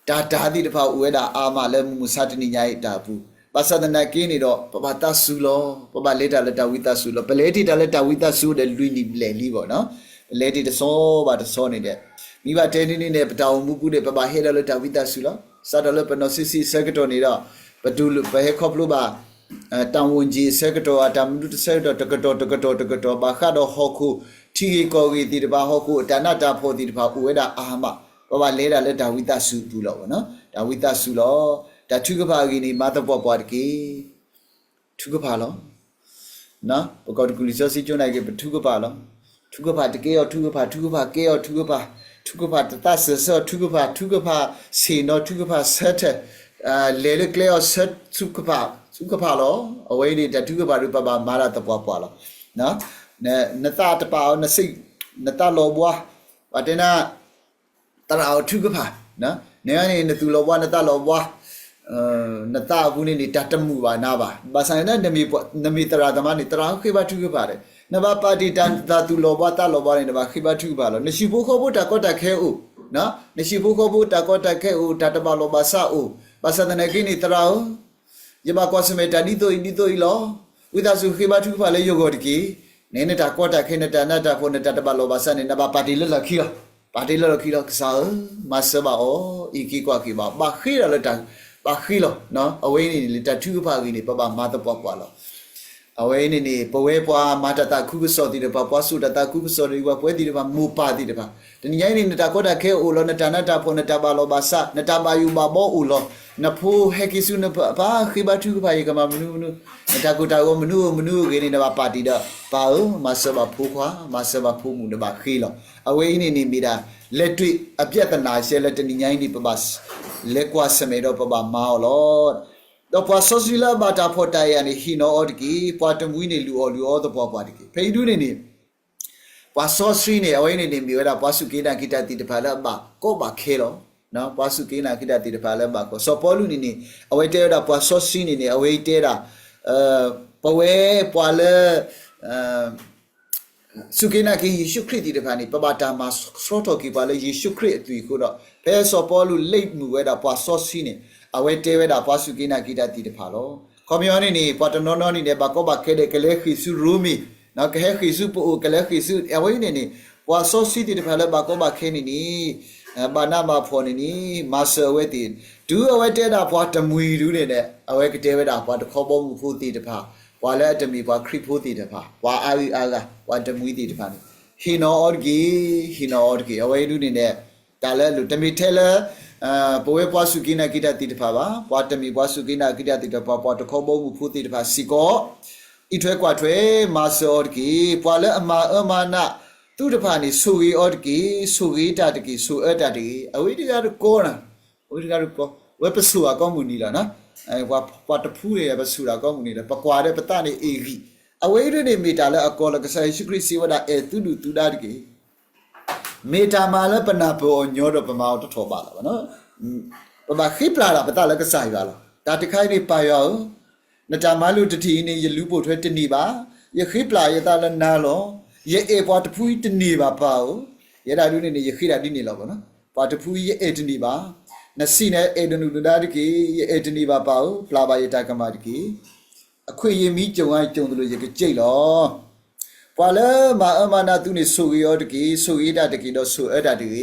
တၢ်တၢ်သ့ၣ်တဖၣ်အိၣ်ဝဲဒၣ်အါမးလၢမုၢ်မဆါတနံၤညါအံၤတၢ်အပူၤ, ဘၣ်ဆၣ်သနာ်က့န့ၣ်ဒီး ပဘၣ်သးစူၤလီၤ. ပဘၣ်လဲၤတၢ်လၢတၢ်ဝံသးစူၤလီၤ. ပလဲၤတ့ၢ်တၢ်လၢတၢ်ဝံသးစူၤဒီးလွံၢ်နံၣ်ဘျဲၣ်လံဘၣ်နီၤ. ပလဲၤတ့ၢ်တဆီဘၣ်တဆီန့ၣ်ဒီး မ့ၢ်ဘၣ်တဲဒ်န့ၣ်န့ၣ် ပတၢ်အိၣ်မူပူၤန့ၣ် ပဘၣ်ဟဲဒီးလၢတၢ်ဝံသးစူၤလီၤ. စးထီၣ်လၢပနီၢ်ဆံးဆံးအဆၢကတီၢ်န့ၣ်ဒီး ပတူၢ်လိာ် ပဟဲခီဖျိဘၣ် တၢ်ဝူၤကၠံအဆၢကတီၢ် တၢ်မနုၤတဆၢကတီၢ် တကတီၢ်တကတီၢ်တကတီၢ် ဘၣ်ဃးဒီးဟီၣ်ခိၣ်ထံဂ့ၢ်ကီၢ်ဂ့ၢ်သ့ၣ်တဖၣ် ဟီၣ်ခိၣ်အတၢ်နးတၢ်ဖှီၣ်သ့ၣ်တဖၣ်အိၣ်ဝဲဒၣ်အါမး, ပဘၣ်လဲၤဒၣ်လၢတၢ်ဝံသးစူၤအပူၤလီၤ. တၢ်ဝံသးစူၤလီၤ. တၢ်ထုကဖၣ်အဂ့ၢ်န့ၣ် မၤသပှၢ်ပှၢ်တက့ၢ်. ထုကဖၣ်လီၤ. ပကီၢ်တကူၣ်လံာ်စီဆှံကၠိနာ်က့ၤ ပထုကဖၣ်လီၤ. ထုကဖၣ်တကဲအီၤထုကဖၣ်, ထုကဖၣ်ကဲအီၤထုကဖၣ်, ထုကဖၣ်တသးစၢၢ်ဆၢအီၤထုကဖၣ်, ထုကဖၣ်ဆ့ၣ်နီၤ ထုကဖၣ်ဆၢထၢၣ်, လဲၤလၢကျဲအီၤဆၢဆူကဖၣ်, ဆူကဖၣ်လီၤ. အဝဲအံၤန့ၣ် တၢ်ထုကဖၣ်ဒုး ပဘၣ်မၤတၢ်သပှၢ်ပှၢ်လီၤ. နသးတပာ်အီၤ, နသးလီၤဘှါ, ပှၤတဲနၤ သရၣ်အီၤထုကဖၣ်, နန့ၣ် နသူၣ်လီၤဘှါ နသးလီၤဘှါ, နသးအပူၤန့ၣ်န့ၣ် တၢ်တမုာ်ဘၣ်နၤဘၣ်. ဘၣ်ဆၣ်န့ၣ် နမ့ၢ်သရၣ်သမါန့ၣ် သရၣ်ဃ့ဘါထုကဖၣ်ဒီး နဘၣ်ပာ်တ့ၢ်တၢ်သူၣ်လီၤဘှါသးလီၤဘှါန့ၣ် နဘၣ်ဃ့ဘါထုကဖၣ်လီၤ. နဟံၣ်ဖိဃီဖိတၢ်ကီတၢ်ခဲအိၣ်, နဟံၣ်ဖိဃီဖိတၢ်ကီတၢ်ခဲအိၣ်, တၢ်တဘၣ်လီၢ်ဘၣ်စးအိၣ်, ဘၣ်ဆၣ်သနာ်က့န့ၣ် သရၣ်ဧၢ, ယဘၣ်ကွၢ်ဆၢၣ်မဲာ်တၢ်ဒ်သိးအံၤဒ်သိးအံၤလီၤ. ဝံသးစူၤဃ့ဘါထုကဖၣ်လၢယဂီၢ်တက့ၢ်. နတၢ်ကီတၢ်ခဲ နတၢ်နးတၢ်ဖှီၣ် နတၢ်တဘၣ်လီၢ်ဘၣ်စးန့ၣ် နဘၣ်ပာ်တ့ၢ်လၢလီၢ်ခံလီၤ. ပာ်တ့ၢ်လၢလီၢ်ခံလီၤ. ကစၢ်ဧၢ, မၤစၢၤဘၣ်အီၤ, အံးက့ၤကွၢ်က့ၤဘၣ်, ဘၣ်ဃ့ဒီးလၢတၢ်, ဘၣ်ဃ့လီၤ. အဝဲအံၤန့ၣ် လၢတၢ်ထုကဖၣ်အဂ့ၢ်န့ၣ် ပဘၣ်မၤသပှၢ်ပှၢ်လီၤ. အဝဲအံၤန့ၣ်န့ၣ် ပဝဲပှၤမၤတၢ်သးခုကစီၣ်သ့ၣ်တဖၣ်, ပှၤစိာ်တၢ်သးခုကစီၣ်သ့ၣ်တဖၣ်, ပှၤပှဲၤသ့ၣ်တဖၣ်, မိၢ်ပၢ်သ့ၣ်တဖၣ်, တနံၤညါအံၤန့ၣ် နတၢ်ကီတၢ်ခဲအိၣ်လီၤ, နတၢ်နးတၢ်ဖှီၣ်, နတၢ်ဘၣ်လီၢ်ဘၣ်စး, နတၢ်ဘၣ်ယိၣ်ဘၣ်ဘီအိၣ်လီၤ. နဖိဟဲက့ၤဆူနပၢ်, ဃ့ဘါထုကဖၣ်, ယကမၤမနုၤမနုၤ, နတၢ်ကိၢ်တၢ်ဂီၤမနုၤအိၣ်မနုၤအိၣ်ဂ့ၤန့ၣ် နဘၣ်ပာ်တ့ၢ်ဒီး ပၢ်ဧၢ, မၤစၢၤဘၣ်ဖိခွါ, မၤစၢၤဘၣ်ဖိမုၣ်, နဘၣ်ဃ့လီၤ. အဝဲအံၤန့ၣ်န့ၣ်မ့ၢ်ဒၣ် လက်တွေ့အပြဿနာ ရှဲလၢတနံၤညါအံၤန့ၣ် ပဘၣ်လဲၤကွၢ်ဆၢၣ်မဲာ်ဒီးပဘၣ်မၤအီၤလီၤ. ဒီးပှၤစီဆှံလၢအဘၣ်တၢ်ဖှီၣ်တၢ်ယာ်န့ၣ် ဟ့ၣ်နီၤအီၤတက့ၢ်. ပှၤတမှံၤန့ၣ် လုၢ်အီၣ်လုၢ်အီသပှၢ်ပှၢ်တက့ၢ်. ဖဲအံၤဒုန့ၣ်န့ၣ် ပှၤစီဆှံန့ၣ် အဝဲအံၤန့ၣ်န့ၣ် မ့ၢ်ဝဲဒၣ်ပှၤစူၢ်က့ၤနာ်က့ၤတၢ်သ့ၣ်တဖၣ်လၢအဘၣ်ကီဘၣ်ခဲလီၤ. ပှၤစူၢ်က့ၤနာ်က့ၤတၢ်သ့ၣ်တဖၣ်လၢအဘၣ်ကီ, စီၤပီလူးန့ၣ်န့ၣ် အဝဲတဲဝဲဒၣ်ပှၤစီဆှံန့ၣ်န့ၣ် အဝဲတဲဒၣ် ပဝဲပှၤလၢ စူၢ်က့ၤနာ်က့ၤယ့ၣ်ၡူးခရံာ်သ့ၣ်တဖၣ်န့ၣ် ပဘၣ်တၢ်မၤဆှီထီၣ်က့ၤပှၤလၢယ့ၣ်ၡူးခရံာ်အသွံၣ်အဃိဒီး ဖဲစီၤပီလူးလ့ၣ်မုာ်ဝဲဒၣ်ပှၤစီဆှံန့ၣ် အဝဲတဲဝဲဒၣ်ပှၤစူၢ်က့ၤနာ်က့ၤတၢ်သ့ၣ်တဖၣ်လီၤ. ခီပညီန့ၣ်န့ၣ် ပှၤတနီၤနီၤန့ၣ်န့ၣ် ဘၣ်ကီဘၣ်ခဲဒီး ကလဲၤဃ့ၢ်ဆူရိမ့ၤ, ကဟဲဃ့ၢ်ဆူပအိၣ်, ကလဲၤဃ့ၢ်ဆူ အဝဲအံၤန့ၣ်န့ၣ် ပှၤစီဆှံသ့ၣ်တဖၣ်လၢဘၣ်ကီဘၣ်ခဲန့ၣ်န့ၣ် ဘၣ်နးဘၣ်ဖှီၣ်န့ၣ်န့ၣ် မၤစၢၤအဝဲသ့ၣ်, တုၤအဝဲတဲဒၣ်ပှၤတမှံၤဒုန့ၣ်ဒီး အဝဲကတဲဝဲဒၣ်ပှၤတခီဘီမုၢ်ဖိသ့ၣ်တဖၣ်, ပှၤလၢအတမ့ၢ်ပှၤခရံာ်ဖိသ့ၣ်တဖၣ်, ပှၤအါဂၤအါဂၤ, ပှၤတမှံၤသ့ၣ်တဖၣ်န့ၣ် ဟ့ၣ်နီၤအီၤတက့ၢ်, ဟ့ၣ်နီၤအီၤတက့ၢ်. အဝဲအံၤဒုန့ၣ်ဒီး တၢ်လၢအလိၣ် တမ့ၢ်ထဲလၢ ပဝဲပှၤစူၢ်က့ၤနာ်က့ၤတၢ်သ့ၣ်တဖၣ်ဘၣ်, ပှၤတမ့ၢ်ပှၤစူၢ်က့ၤနာ်က့ၤတၢ်သ့ၣ်တဖၣ်, ပှၤတခီဘီမုၢ်ဖိသ့ၣ်တဖၣ်စ့ၢ်ကီး အံးထွဲကွၢ်ထွဲ မၤစၢၤအီၤတက့ၢ်. ပှၤလၢအမၤအၢမၤနးသုတဖၣ်န့ၣ် ဆိၣ်ဂ့ၤအီၤတက့ၢ်, ဆိၣ်ဂ့ၤတၢ်တက့ၢ်, ဆိၣ်အၢတၢ်တဂ့ၤ. အဝဲတဂၤတကီနၤ, အဝဲတဂၤတကီ, ဝဲပဆိၣ်အကိးမုၢ်နံၤလီၤ. ပှၤတဖုန့ၣ် ပဆိၣ်တၢ်ကိးမုၢ်နံၤလီၤ, ပကွၢ်ဒီးပသးန့ၣ်အ့ၣ်ဂံၢ်, အဝဲအံၤဒုန့ၣ်မ့ၢ်တၢ်လၢအကီလီၤ. ကစၢ်ယ့ၣ်ၡူးခရံာ်စံးဝဲဒၣ် အဲၣ်သုဒုၣ်သုဒါတက့ၢ်. မ့ၢ်တၢ်မၤလၢပနၢ်ပၢၢ်အီၤညီဒီး ပမၤအီၤတထီၣ်ဘးလီၤ. ပဘၣ်ဃ့ပျၢ်တၢ်ပသးလၢကစၢ်ယွၤလီၤ. တၢ်တခါအံၤန့ၣ် ပၢ်ယွၤဧၢ, နတၢ်မၤလိာ်တထံၣ်အံၤန့ၣ် ယလူၤပိာ်ထွဲတန့ၢ်ဘၣ်. ယဃ့ပျၢ်ယသးလၢနၤလီၤ. ယအဲၣ်ပှၤတဖုအံၤတန့ၢ်ဘၣ်ပၢ်ဧၢ. ယဲဒၣ်ဒုန့ၣ်န့ၣ် ယဃ့ဒၣ်ဒ်န့ၣ်လီၤ. ပှၤတဖုအံၤယအဲၣ်တန့ၢ်ဘၣ်. နစံးန့ၣ် အဲၣ်ဒိးနုၢ်ဒိၣ်ဒါတက့ၢ်. ယအဲၣ်တန့ၢ်ဘၣ်ပၢ်ဧၢ, ပျၢ်ဘၣ်ယတၢ်ကမၣ်တက့ၢ်. အခွင့်အရေး မီးကြုံရာ ကြုံသလို ယကကြိတ် လီၤ. ပှၤလၢမၤအၢမၤနးသုန့ၣ် ဆိၣ်ဂ့ၤအီၤတက့ၢ်. ဆိၣ်ဂ့ၤတၢ်တက့ၢ် ဒီးဆိၣ်အၢတၢ်တဂ့ၤ.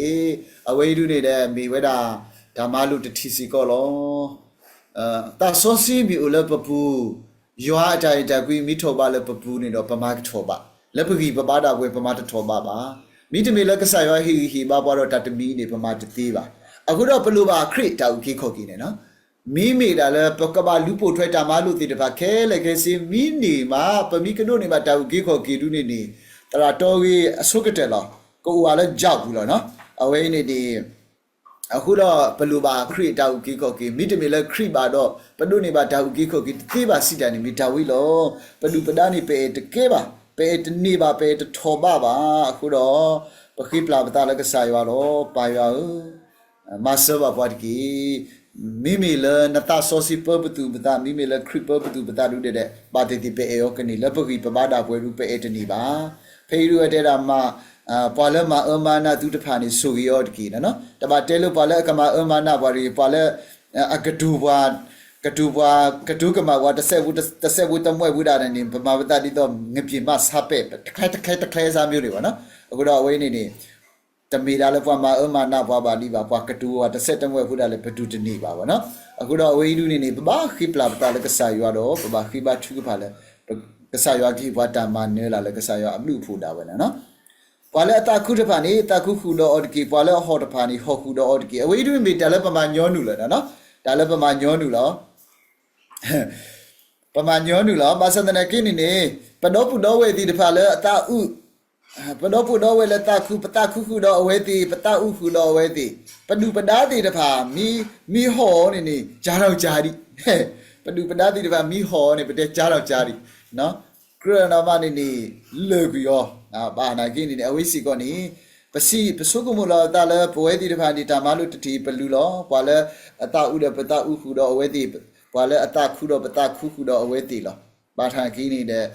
အဝဲအံၤဒုန့ၣ်ဒီး မ့ၢ်ဝဲဒၣ် တၢ်မၤလိာ်တထံၣ်စ့ၢ်ကီးလီၤ. သးစီဆှံမ့ၢ်အိၣ်လၢပပူၤ, ယွၤအတၢ်အဲၣ်တၢ်ကွံ မ့ၢ်ထီၣ်ဘးလၢပပူၤန့ၣ်ဒီး ပမၤကထီၣ်ဘး, လၢပဂံၢ်ပဘါဒၣ်ပှဲၤ ပမၤတထီၣ်ဘးဘၣ်. မ့တမ့ၢ်လၢကစၢ်ယွၤဟ့ၣ်ဂံၢ်ဟ့ၣ်ဘါပှၤဒီး တၢ်တမံၤန့ၣ် ပမၤတသ့ဘၣ်. အဃိဒီးပလိၣ်ဘၣ်ခရံာ်တၢ်အုၣ်က့ၤခီၣ်က့ၤန့ၣ်လီၤ. မ့မ့ၢ်ဒၣ်လၢ ပကဘၣ်လူၤပိာ်ထွဲတၢ်မၤလိာ်သ့ၣ်တဖၣ်ခဲလၢာ်ခဲဆ့ မ့ၢ်န့ၢ်မး ပမ့ၢ်ကဒိးန့ၢ်ဘၣ်တၢ်အုၣ်က့ၤခီၣ်က့ၤဒုန့ၣ်န့ၣ် သရၣ်တီဂ့ၤအဆိကတၢၢ်လီၤ. ကအိၣ်ဝဲလၢ ကြောက် ပူၤလီၤ. အဝဲအံၤန့ၣ်န့ၣ် အဃိဒီးပလိၣ်ဘၣ်ခရံာ်အတၢ်အုၣ်က့ၤခီၣ်က့ၤ, မ့တမ့ၢ်လၢခရံာ်ဘၣ်ဒီး ပဒိးန့ၢ်ဘၣ်တၢ်အုၣ်က့ၤခီၣ်က့ၤတသ့ဘၣ်စံးတၢ်န့ၣ် မ့ၢ်တၢ်ဝံၤလီၤ. ပဒုၣ်ပဒါန့ၣ် ပအဲၣ်တကဲဘၣ်, ပအဲၣ်တန့ၢ်ဘၣ်, ပအဲၣ်တထီၣ်ဘးဘၣ်. အဃိဒီး ပဃ့ပျၢ်ပသးလၢကစၢ်ယွၤလီၤ. ပၢ်ယွၤဧၢ, မၤစၢၤဘၣ်ပှၤတက့ၢ်. မ့မ့ၢ်လၢနသးစီဆှံပၢပသူၣ်ပသး, မ့မ့ၢ်လၢခရံာ်ပၢပသူၣ်ပသးဒုဒဲးဒဲး ဘၣ်သ့ၣ်သ့ၣ်ပအဲၣ်အီၤကန့ၢ် လၢပဂံၢ်ပဘါဒၣ်ပှဲၤဒု ပအဲၣ်တန့ၢ်ဘၣ်. ဖဲအံၤဒုဝဲတဲဒၣ် ပှၤလၢမၤအၢမၤနးသုတဖၣ်န့ၣ် ဆိၣ်ဂ့ၤအီၤတက့ၢ်. တဘၣ်တဲလၢပှၤလၢအကမၤအၢမၤနးပှၤတဂ့ၤ, ပှၤလၢ အကတိၤပှၤ, ကတိၤပှၤ, ကတိၤကမၣ်ပှၤ တစဲးဖိတမှဲၣ်ဖိဒၣ်န့ၣ်န့ၣ် ပမၤပသးဒ်သိး ငပျ့ၢ်မးဆါပဲာ် တချဲတချဲတချဲစၢ်မ့ၢ်န့ၣ်ဘၣ်နီၤ. အဃိဒီးအဝဲအံၤန့ၣ်န့ၣ် တမ့ၢ်ဒၣ်လၢပှၤမၤအၢမၤနးပှၤဘၣ်ဒံးဘၣ်, ပှၤကတိၤပှၤတစဲးတမှဲၣ်ဖိဒၣ်လဲာ် ပဒုးတန့ၢ်ဘၣ်ဘၣ်နီၤ. အဃိဒီးအဝဲအံၤဒုန့ၣ်န့ၣ် ပဘၣ်ဃ့ပျၢ်ပသးလၢကစၢ်ယွၤဒီး ပဘၣ်ဃ့ဘါထုကဖၣ်လၢ ကစၢ်ယွၤကဟ့ၣ်ပှၤတၢ်မၤနၢၤလၢ်လၢကစၢ်ယွၤအဘျုးအဖှိၣ်ဒၣ်ဝဲန့ၣ်နီၤ. ပှၤလၢအသးခုတဖၣ်န့ၣ် သးခုဃုာ်ဒီးအီၤတက့ၢ်, ပှၤလၢအဟီၣ်တဖၣ်န့ၣ် ဟီၣ်ဃုာ်ဒီးအီၤတက့ၢ်. အဝဲအံၤဒုမ့ၢ်တၢ်လၢပမၤညီနုၢ်လီၤနီၤ, တၢ်လၢပမၤညီနုၢ်လီၤ. ပမၤညီနုၢ်လီၤ. ဘၣ်ဆၣ်သနာ်က့န့ၣ်န့ၣ် ပဒီပုၢ်ဒီဝဲၢ်သ့ၣ်တဖၣ်လၢအသးအုး ပဒီပုၢ်ဒီဝဲၢ်လၢသးခု, ပသးခုဃုာ်ဒီးအဝဲသ့ၣ်, ပသးအုးဃုာ်ဒီးအဝဲသ့ၣ်, ပဒုၣ်ပဒါသ့ၣ်တဖၣ် မ့ၢ်ဟီၣ်အီၤန့ၣ်န့ၣ် ကၢ်ထီၣ်ကၢ်ဒံး, ပဒုၣ်ပဒါသ့ၣ်တဖၣ် မ့ၢ်ဟီၣ်အီၤန့ၣ် ပတဲကၢ်ထီၣ်ကၢ်ဒံး, ကြၢးနီၢ်မးန့ၣ်န့ၣ် လၢာ်ကွံာ်အီၤ, ဘၣ်နာ်က့န့ၣ်န့ၣ် အဝဲစ့ၢ်ကီးန့ၣ် ပစံး ပဆိကမိၣ်လီၤပသးလၢပဝဲသ့ၣ်တဖၣ်န့ၣ် တၢ်မၤလိာ်တထံၣ်ပလူလီၤ. ပှၤလၢအသးအုးဒီးပသးအုးဃုာ်ဒီးအဝဲသ့ၣ်, ပှၤလၢအသးခုဒီးပသးခုဃုာ်ဒီးအဝဲသ့ၣ်လီၤ. ဘၣ်ဆၣ်နာ်က့န့ၣ်ဒီး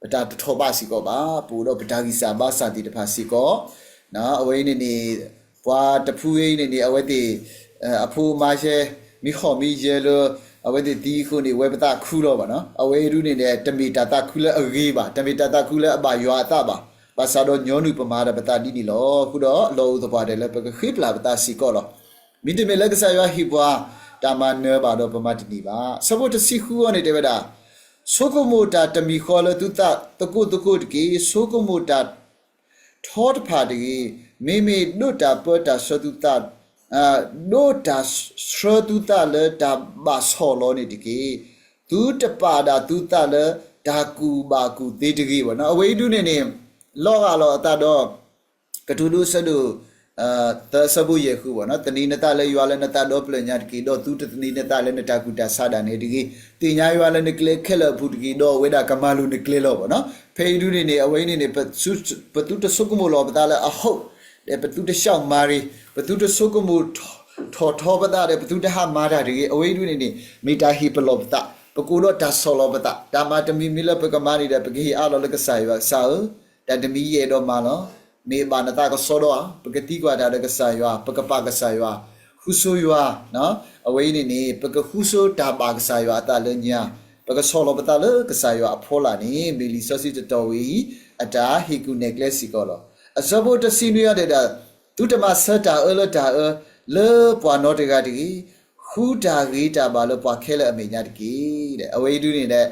ပတၢ်တထီၣ်ဘးစ့ၢ်ကီးဘၣ်, ပအိၣ်ဒီးပတၢ်ဂံၢ်စၢ်ဘါစၢ်သ့ၣ်တဖၣ်စ့ၢ်ကီး, အဝဲအံၤန့ၣ်န့ၣ် ပှၤတဖုအံၤန့ၣ်န့ၣ် အဝဲသ့ၣ် အဖိအမါယဲ မ့ၢ်ဟီၣ်မ့ၢ်ယဲလၢ အဝဲသ့ၣ်သံအဃိန့ၣ် ဝဲပသးခုလီၤဘၣ်နီၤ. အဝဲအံၤဒုန့ၣ်န့ၣ် တမ့ၢ်တၢ်သးခုလၢအဂ့ၤဘၣ်, တမ့ၢ်တၢ်သးခုလၢအဘၣ်ယွၤအသးဘၣ်. ဘၣ်ဆၣ်ဒီးညီနုၢ်ပမၤဒီးပသးဒ်န့ၣ်လီၤ. ဃုာ်ဒီးလီၢ်အိၣ်သပှၢ်တၢၢ်လၢပကဃ့ပျၢ်ပသးစ့ၢ်ကီးလီၤ. မ့တမ့ၢ်လၢကစၢ်ယွၤဟ့ၣ်ပှၤတၢ်မၤနၢၤဘၣ်ဒီး ပမၤတန့ၢ်ဘၣ်. အဆၢဖိတဆံဃုအံၤန့ၣ်တဲဝဲဒၣ်, ဆိကမိၣ်တၢ်တမံၤဃီလၢသုသးသကိးသကိးတက့ၢ်. ဆိကမိၣ်တၢ်ထီတဖၣ်တဂ့ၤ. မ့မ့ၢ်ဒိးတၢ်ပၢတၢ်ဆှၢသုသး, ဒိးတၢ်ဆှၢသုသးလၢတၢ်ဘၣ်ဆီၣ်လီၤန့ၣ်တက့ၢ်. သုတပာ်ဒၣ်သုသးလၢတၢ်ကူၣ်ဘၣ်ကူၣ်သ့တဂ့ၤဘၣ်နီၤ. အဝဲအံၤဒုန့ၣ်န့ၣ် လီၤဂာ်လီၤအသးဒီး ကတိၤဒိအဆၢဒိၣ် သၢအဆၢဖိယဲၢ်ဃုဘၣ်နီၤ, သန့ၤနသးလၢယွၤလၢနသးဒီဖျၢၣ်ညါတက့ၢ်, ဒီးသုတသန့ၤနသးလၢနတၢ်ကူၣ်တၢ်ဆးဒၣ်နဲတဂ့ၤ. သ့ၣ်ညါယွၤလၢနကျဲခဲလၢာ်အပူၤတက့ၢ်, ဒီးအဝဲဒၣ်ကမၤလိၤနကျဲလီၤဘၣ်နီၤ. ဖဲအံၤဒုန့ၣ်န့ၣ် အဝဲအံၤန့ၣ်န့ၣ် ပသုတဆိကမိၣ်လီၤပသးလၢအဟီၣ်, ဒီးပသုတဆှၢမၤရံ, ပသုတဆိကမိၣ်ထီၣ်ထီပသးဒီး ပသုတဟးမၤတၢ်တဂ့ၤ. အဝဲအံၤဒုန့ၣ်န့ၣ် မ့ၢ်တၢ်ဟ့ၣ်ပလီၢ်ပသး, ပကအိၣ်ဒီးတၢ်ဆီၣ်လီၤပသး, တၢ်မၤတမံၤမံၤလၢပကမၤန့ၣ်ဒီး ပကဟ့ၣ်အါလီၤလၢကစၢ်ယွၤ, ကစၢ်ဧၢ တၢ်တမံၤယအဲၣ်ဒိးမၤလီၤ. မ့ၢ်ဘၣ်နသးကစီဒီဧါ, ပကသံကွၢ်တၢ်လၢကစၢ်ယွၤ, ပကပာ်ကစၢ်ယွၤ, ဃုဆိယွၤ, အဝဲအံၤန့ၣ်န့ၣ် ပကဃုဆိတၢ်ဘၣ်ကစၢ်ယွၤအသးလၢညါ, ပကဆီၣ်လီၤပသးလၢကစၢ်ယွၤအဖီလာ်န့ၣ် မ့ၢ်လံာ်စီဆှံတတီၤဝဲအံၤ အတၢ်ဟ့ၣ်ကူၣ်နဲၣ်ကျဲစ့ၢ်ကီးလီၤ. အဆၢဖိတဆံနွံအံၤတဲဒၣ်, သုတမၤဆၢတၢ်အၢလၢတၢ်အၢ လၢပှၤနီတဂၤတဂ့ၤ, ဃုတၢ်ဂ့ၤတၢ်ဘၣ်လၢပှၤခဲလၢာ်အမဲာ်ညါတက့ၢ်. အဝဲအံၤဒုန့ၣ်ဒီး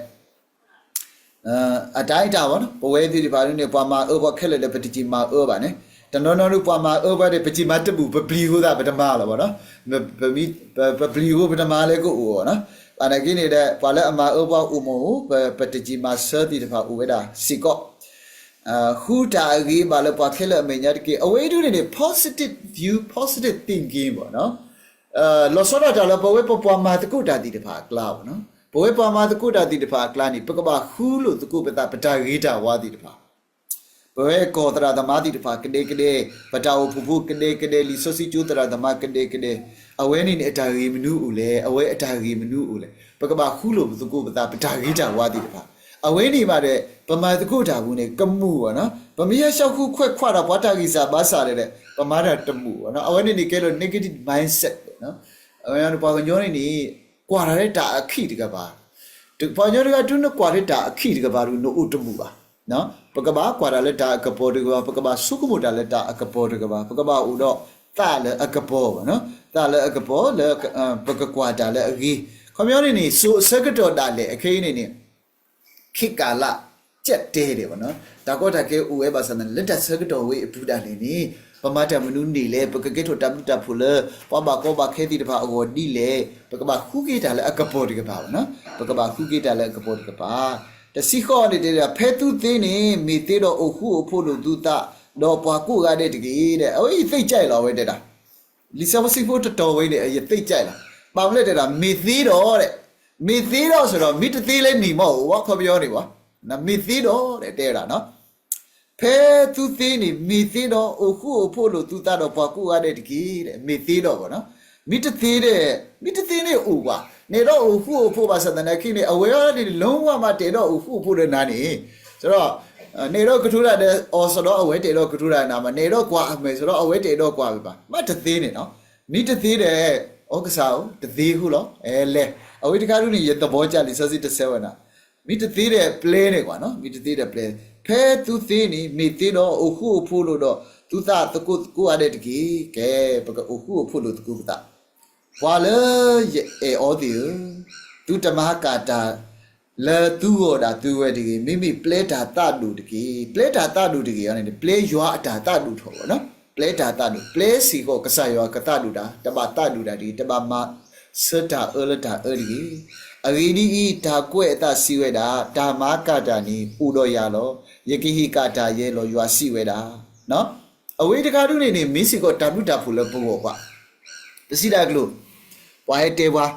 အတၢ်အံၤတၢ်ဘၣ်နီၤ, ပဝဲသ့ၣ်တဖၣ်ဒုန့ၣ် ပှၤမၤအၢပှၤခဲလၢာ်ဒီး ပတစံးမၤအၢဘၣ်န့ၣ်, တနီၤနီၤဒုး ပှၤမၤအၢပှၤဒီး ပစံးမၤတဘူၣ်, ပပျံၤအဃိသတး ပတမၤလီၤဘၣ်နီၤ, ပပျံၤအဃိပတမၤလၢကအိၣ်ဘၣ်နီၤ. ဘၣ်နာ်က့န့ၣ်ဒီး ပှၤလၢအမၤအၢပှၤအိၣ်မ့ၢ်အိၣ်, ပတစံးမၤဆၢသ့ၣ်တဖၣ်အိၣ်ဝဲဒၣ်စ့ၢ်ကီး ဃုတၢ်အဂ့ၤဘၣ်လၢပှၤခဲလၢာ်အမဲာ်ညါတက့ၢ်. အဝဲအံၤဒုန့ၣ်န့ၣ် positive view, positive thinking ဘၣ်နီၤ. လီၤဆီဒၣ်တၢ်လၢပဝဲပပှၤမၤသကိးတၢ်သ့ၣ်တဖၣ်အကျါဘၣ်နီၤ. ပဝဲပှၤမၤသကိးတၢ်သ့ၣ်တဖၣ်အကျါန့ၣ် ပကဘၣ်ဃူလိာ်သကိးပသး ပတၢ်ဂ့ၤတၢ်ဝါသ့ၣ်တဖၣ် ပဝဲကီၢ်သရၣ်သမါသ့ၣ်တဖၣ်ကဒဲကဒဲ, ပတၢ်အိၣ်ဖှိၣ်ဖိကဒဲကဒဲ, လံာ်စီဆှံကၠိသရၣ်သမါကဒဲကဒဲ, အဝဲန့ၣ်န့ၣ် အတၢ်ဂ့ၤမနုၤအိၣ်လဲၣ်, အဝဲအတၢ်ဂ့ၤမနုၤအိၣ်လဲၣ်, ပကဘၣ်ဃူလိာ်သကိးပသး ပတၢ်ဂ့ၤတၢ်ဝါသ့ၣ်တဖၣ်. အဝဲန့ၣ်ဘၣ်ဒီး ပမၤသကိးတၢ်ပူၤန့ၣ် ကမူၣ်ဘၣ်နီၤ, ပမ့ၢ်ဟဲဆှၢဃုခွဲးခွးတၢ်ပှၤတၢ်ဂံၢ်စၢ်ဘါစၢ်ဒီး ပမၤတၢ်တမူၣ်ဘၣ်နီၤ. အဝဲန့ၣ်န့ၣ်ကဲလၢ negative mindset ဘၣ်နီၤ. အဝဲန့ၣ်ပှၤကညီန့ၣ်န့ၣ် ကွၢ်တၢ်လၢတၢ်အခံးတကပၤ, ပှၤကညီတဂၤတုၤနကွၢ်လၢတၢ်အခံးတကပၤဒီး နအိၣ်တမူၣ်ဘၣ်. ပကဘၣ်ကွၢ်တၢ်လၢတၢ်အကပီၤတကပၤ, ပကဘၣ်ဆိကမိၣ်တၢ်လၢတၢ်အကပီၤတကပၤ, ပကဘၣ်အိၣ်ဒီးသးလၢအကပီၤဘၣ်နီၤ, သးလၢအကပီၤလၢ ပကကွၢ်တၢ်လၢအဂ့ၤ. ခီပညီန့ၣ်န့ၣ် စိၤအဆၢကတီၢ်ဒၣ်လဲာ် အခဲအံၤန့ၣ်န့ၣ် ခေတ်ကာလ ကြက်တဲတယ်ပေါ့နော်, တၢ်ကီတၢ်ခဲအိၣ်ဝဲဘၣ်ဆၣ်သနာ်က့ လၢတၢ်ဆၢကတီၢ်ဝဲအပူၤဒၣ်လဲာ်န့ၣ် ပမၤတၢ်မနုၤန့ၣ်လဲၣ်, ပကကဲထီၣ်တၢ်ဘျုးတၢ်ဖှိၣ်လၢ ပှၤဘၣ်ကီဘၣ်ခဲသ့ၣ်တဖၣ်အဂီၢ်ဒ်လဲၣ်, ပကဘၣ်ဃုက့ၤတၢ်လၢအကပီၤတကပၤပေါ့နော်, ပကဘၣ်ဃုက့ၤတၢ်လၢအကပီၤတကပၤ. တဆံဃိးန့ၣ်တဲဒၣ် ဖဲသုသ့န့ၣ် မ့ၢ်သ့ဒီးအိၣ်ဃူအိၣ်ဖိးလိာ်သုသး, ဒီးပှၤကိးဂၤဒဲးတက့ၢ်. အဝဲအံၤသ့ၣ်ကၢ်လီၤ အဝဲတဲဒၣ် လံာ်စီဆှံဖိတတီၤဝဲန့ၣ် ယသ့ၣ်ကၢ်လီၤ. ဘၣ်မနုၤလဲၣ်တဲဒၣ် မ့ၢ်သ့ဒီး, မ့ၢ်သ့ဒီးစ့ၢ်ဒီး မ့ၢ်တသ့လဲၣ်န့ၣ်မ့ၢ်အိၣ်ဝဲ ခီပညီန့ၣ်ဘၣ်, မ့ၢ်သ့ဒီးတဲဒၣ်နီၤ, ဖဲသုသ့န့ၣ် မ့ၢ်သ့ဒီး အိၣ်ဃူအိၣ်ဖိးလိာ်သုသးဒီးပှၤကိးဂၤဒဲးတက့ၢ်, မ့ၢ်သ့ဒီးဘၣ်နီၤ, မ့ၢ်တသ့ဒီး, မ့ၢ်တသ့န့ၣ်အိၣ်ဘၣ်, နဲဒိးအိၣ်ဃူအိၣ်ဖိးဘၣ်ဆၣ်သနာ်က့န့ၣ် အဝဲအံၤန့ၣ် လုံးဝမး တအဲၣ်ဒိးအိၣ်ဃူအိၣ်ဖိးဒီးနၤန့ၣ်, စ့ၢ်ဒီး နဲဒိးကတိၤတၢ်ဒီးအီၤစ့ၢ်ဒီး အဝဲတအဲၣ်ဒိးကတိၤတၢ်နၤဘၣ်, နဲဒိးကွၢ်အမဲာ်စ့ၢ်ဒီး အဝဲတအဲၣ်ဒိးကွၢ်ဝဲဘၣ်, မ့ၢ်တသ့န့ၣ်နီၤ, မ့ၢ်တသ့ဒီး အိၣ်ကစၢ်ဧၢ တသ့ဃိလီၤ, အဲလဲၣ်, အဝဲတခါဒုန့ၣ် ယသဘောကျ လံာ်စီဆှံတဆၢဝဲဒၣ်, မ့ၢ်တသ့ဒီးပျဲန့ၣ်ကွၢ်နီၤ, မ့ၢ်တသ့ဒီးပျဲ, ဖဲသုသ့န့ၣ် မ့ၢ်သ့ဒီးအိၣ်ဃူအိၣ်ဖိးလိာ်ဒီး သုသးသကိးသကိးဂၤဒဲးတက့ၢ်. ကဲ ပကအိၣ်ဃူအိၣ်ဖိးလိာ်သကိးပသး ပှၤလၢယအဲၣ်အီၤသ့ၣ်ဧၢ, သုတမၤကၣ်တၢ်လၢသုဂီၢ်ဒၣ်သုဝဲတဂ့ၤ, မ့မ့ၢ်ပျဲတၢ်သးဒိၣ်တက့ၢ်. ပျဲတၢ်သးဒိၣ်တဂ့ၤအံၤန့ၣ် ပျဲယွၤအတၢ်သးဒိၣ်ထီၣ်ဘၣ်နီၤ, ပျဲတၢ်သးဒိၣ်, ပျဲစ့ၢ်ကီးကစၢ်ယွၤကသးဒိၣ်တၢ်, တဘၣ်သးဒိၣ်တၢ်တဂ့ၤ, တဘၣ်မၤ ဆၢတၢ်အၢလၢတၢ်အၢတဂ့ၤ. အဂ့ၢ်ဒ်အံၤ, တၢ်ကွဲးအသးစံးဝဲဒၣ်, တၢ်မၤကၢ်တၢ်န့ၣ်အိၣ်ဒီးယၤလီၤ. ယကဟ့ၣ်ကၣ်တၢ်ယဲလီၤ, ယွၤစံးဝဲဒၣ်. အဝဲအံၤတခါဒုန့ၣ်န့ၣ် မ့ၢ်စ့ၢ်ကီးတၢ်ဘျုးတၢ်ဖှိၣ်လၢပဂီၢ်ပှၤ ပစံးတၢ်အကျိၤ, ပှၤဟဲတဲပှၤ,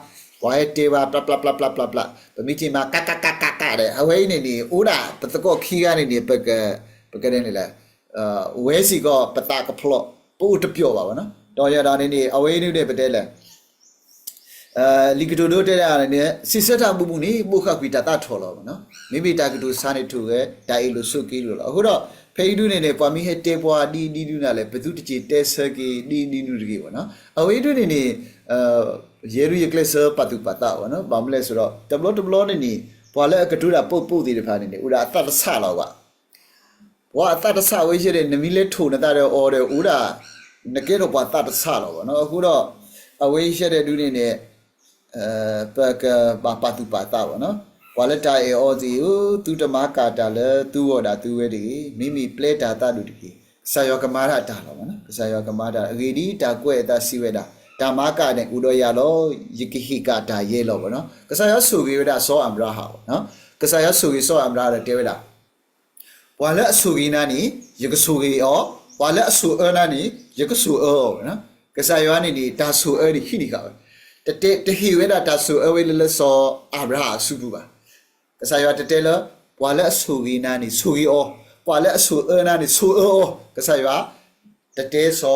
ပှၤဟဲတဲပှၤ ပျၢ်ပျၢ်ပျၢ်ပျၢ်ပျၢ်ပျၢ်, ပမ့ၢ်ထံၣ်မး ကးကးကးကးကးဒီး အဝဲအံၤန့ၣ်န့ၣ် အိၣ်ဒၣ်ပသကိးခံဂၤန့ၣ်န့ၣ် ပက, ပကဒဲန့ၣ်လဲၣ်, ဝဲစ့ၢ်ကီးပသးကဖျိး, ပအိၣ်တပျီၤဘၣ်ဘၣ်နီၤ. ဒီးယၤဒီးန့ၣ်န့ၣ် အဝဲအံၤန့ၣ်န့ၣ် ပတဲလဲၣ် လံာ်ကတိၤဒိတဲဒၣ်န့ၣ်န့ၣ် စံးဆၢတၢ်အပူၤပူၤန့ၣ် ဘိးဃၣ်ကွံာ်တၢ်သၣ်ထီၣ်လီၤဘၣ်နီၤ. မ့မ့ၢ်တၢ်ကတိၤဆါန့ၣ်ထိၣ်ဝဲ, တၢ်အ့ၣ်လိာ်ဆိးက့လိာ်လီၤ. အဃိဒီး ဖဲအံၤဒုန့ၣ်န့ၣ် ပှၤမ့ၢ်ဟဲတဲပှၤဒ်အံၤဒ်နုၤလဲၣ်, ပသုတစ့ၤတဲဆၢက့ၤဒ်အံၤဒ်နုၤတဂ့ၤဘၣ်နီၤ. အဝဲအံၤဒုန့ၣ်န့ၣ် ယဲဒုယကျဲးစၢးပာ်သူၣ်ပာ်သးဘၣ်နီၤ. ဘၣ်မနုၤလဲၣ်ဆိုတော့ တဘျီတဘျီန့ၣ်န့ၣ် ပှၤလၢအကတိၤတၢ်ပိာ်ပိာ်သ့ၣ်တဖၣ်န့ၣ်န့ၣ် အိၣ်ဒၣ်အသးတဆးလီၤဘၣ် ပှၤအသးတဆးဝဲယဲၢ်ဒီး နမ့ၢ်လဲၤထိၣ်နသးဒီးအီၤဒီး အိၣ်ဒၣ် နကဲထီၣ်ပှၤသးတဆးလီၤဘၣ်နီၤ. အဃိဒီး အဝဲယဲၢ်ဒီးဒုန့ၣ်န့ၣ် ပကဘၣ်ပာ်သူၣ်ပာ်သးဘၣ်နီၤ. ပှၤလၢတၢ်အဲၣ်အီၤသ့ၣ်ဧၢ, သုတမၤကၢ်တၢ်လၢသုဂီၢ်ဒၣ်သုဝဲတဂ့ၤ, မ့မ့ၢ်ပျဲတၢ်သးဒိၣ်တက့ၢ်. ကစၢ်ယွၤကမၤတၢ်တၢ်လီၤဘၣ်နီၤ. ကစၢ်ယွၤကမၤတၢ်, အဂ့ၢ်ဒ်အံၤ, တၢ်ကွဲးအသးစံးဝဲဒၣ်, တၢ်မၤကၢ်န့ၣ်အိၣ်ဒီးယၤလီၤ, ယကဟ့ၣ်ကၣ်တၢ်ယဲလီၤဘၣ်နီၤ. ကစၢ်ယွၤဆိၣ်ဂ့ၤဝဲဒၣ်စီၤအၤဘြၤဟၣ်ဘၣ်နီၤ. ကစၢ်ယွၤဆိၣ်ဂ့ၤစီၤအၤဘြၤဟၣ်ဒီးတဲဝဲဒၣ် ပှၤလၢအဆိၣ်ဂ့ၤနၤန့ၣ် ယကဆိၣ်ဂ့ၤအီၤ, ပှၤလၢအဆိၣ်အၢနၤန့ၣ် ယကဆိၣ်အၢအီၤဘၣ်နီၤ. ကစၢ်ယွၤန့ၣ်န့ၣ် တၢ်ဆိၣ်အၢန့ၣ်ဟံးန့ၢ်ဃာ်ဝဲ, တတဲ, တဟ့ၣ်ဝဲဒၣ်တၢ်ဆိၣ်အၢဝဲလၢလၢစီၤအၤဘြၤဟၣ်အစုပူၤဘၣ်. ကစၢ်ယွၤတတဲလၢ ပှၤလၢအဆိၣ်ဂ့ၤနၤန့ၣ် ဆိၣ်ဂ့ၤအီၤ, ပှၤလၢအဆိၣ်အၢနၤန့ၣ် ဆိၣ်အၢအီၤ, ကစၢ်ယွၤ တတဲစီၤ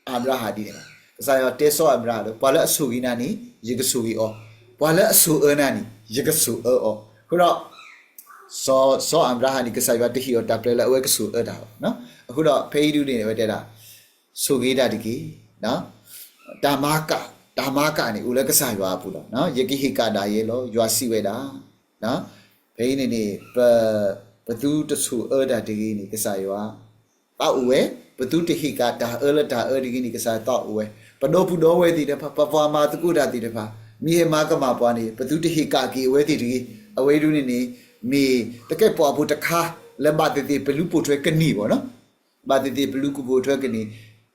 အၤဘြၤဟၣ်ဒ်န့ၣ်ဘၣ်. ကစၢ်ယွၤတဲစီၤအၤဘြၤဟၣ်လၢ ပှၤလၢအဆိၣ်ဂ့ၤနၤန့ၣ် ယကဆိၣ်ဂ့ၤအီၤ, ပှၤလၢအဆိၣ်အၢနၤန့ၣ် ယကဆိၣ်အၢအီၤ. အဃိဒီး စီၤ, စီၤအၤဘြၤဟၣ်န့ၣ် ကစၢ်ယွၤတဟ့ၣ်အီၤတၢ်ပျဲလၢအဝဲကဆိၣ်အၢတၢ်ဘၣ်. အဃိဒီးဖဲအံၤဒုန့ၣ် အဝဲတဲဒၣ် ဆိၣ်ဂ့ၤတၢ်တက့ၢ်, တၢ်မၤကၢ်, တၢ်မၤကၢ်န့ၣ် အိၣ်လၢကစၢ်ယွၤအပူၤလီၤ. ယကဟ့ၣ်ကၣ်ဒၣ်ယဲလီၤ, ယွၤစံးဝဲဒၣ်. ဖဲအံၤန့ၣ်န့ၣ် ပ, ပသုတဆိၣ်အၢတၢ်တဂ့ၤန့ၣ် ကစၢ်ယွၤ သးအိၣ်ဝဲ, ပသုတဟ့ၣ်ကၣ်တၢ်အၢလၢတၢ်အၢတဂ့ၤန့ၣ် ကစၢ်ယွၤသးအိၣ်ဝဲ, ပဒီပုၢ်ဒီဝဲၢ်သ့ၣ်တဖၣ်, ပပှၤမၤသကိးတၢ်သ့ၣ်တဖၣ်, မ့ၢ်ဟဲမၤကမၣ်ပှၤန့ၣ် ပသုတဟ့ၣ်ကၣ်က့ၤအဝဲသ့ၣ်တဂ့ၤ. အဝဲဒုန့ၣ်န့ၣ် မ့ၢ်သကဲးပဝးဖိတခါ လၢဘၣ်သ့ၣ်သ့ၣ်ပလူၤပိာ်ထွဲကန့ၢ်ဘၣ်နီၤ. ဘၣ်သ့ၣ်သ့ၣ်ပလူၤပိာ်ထွဲကန့ၢ်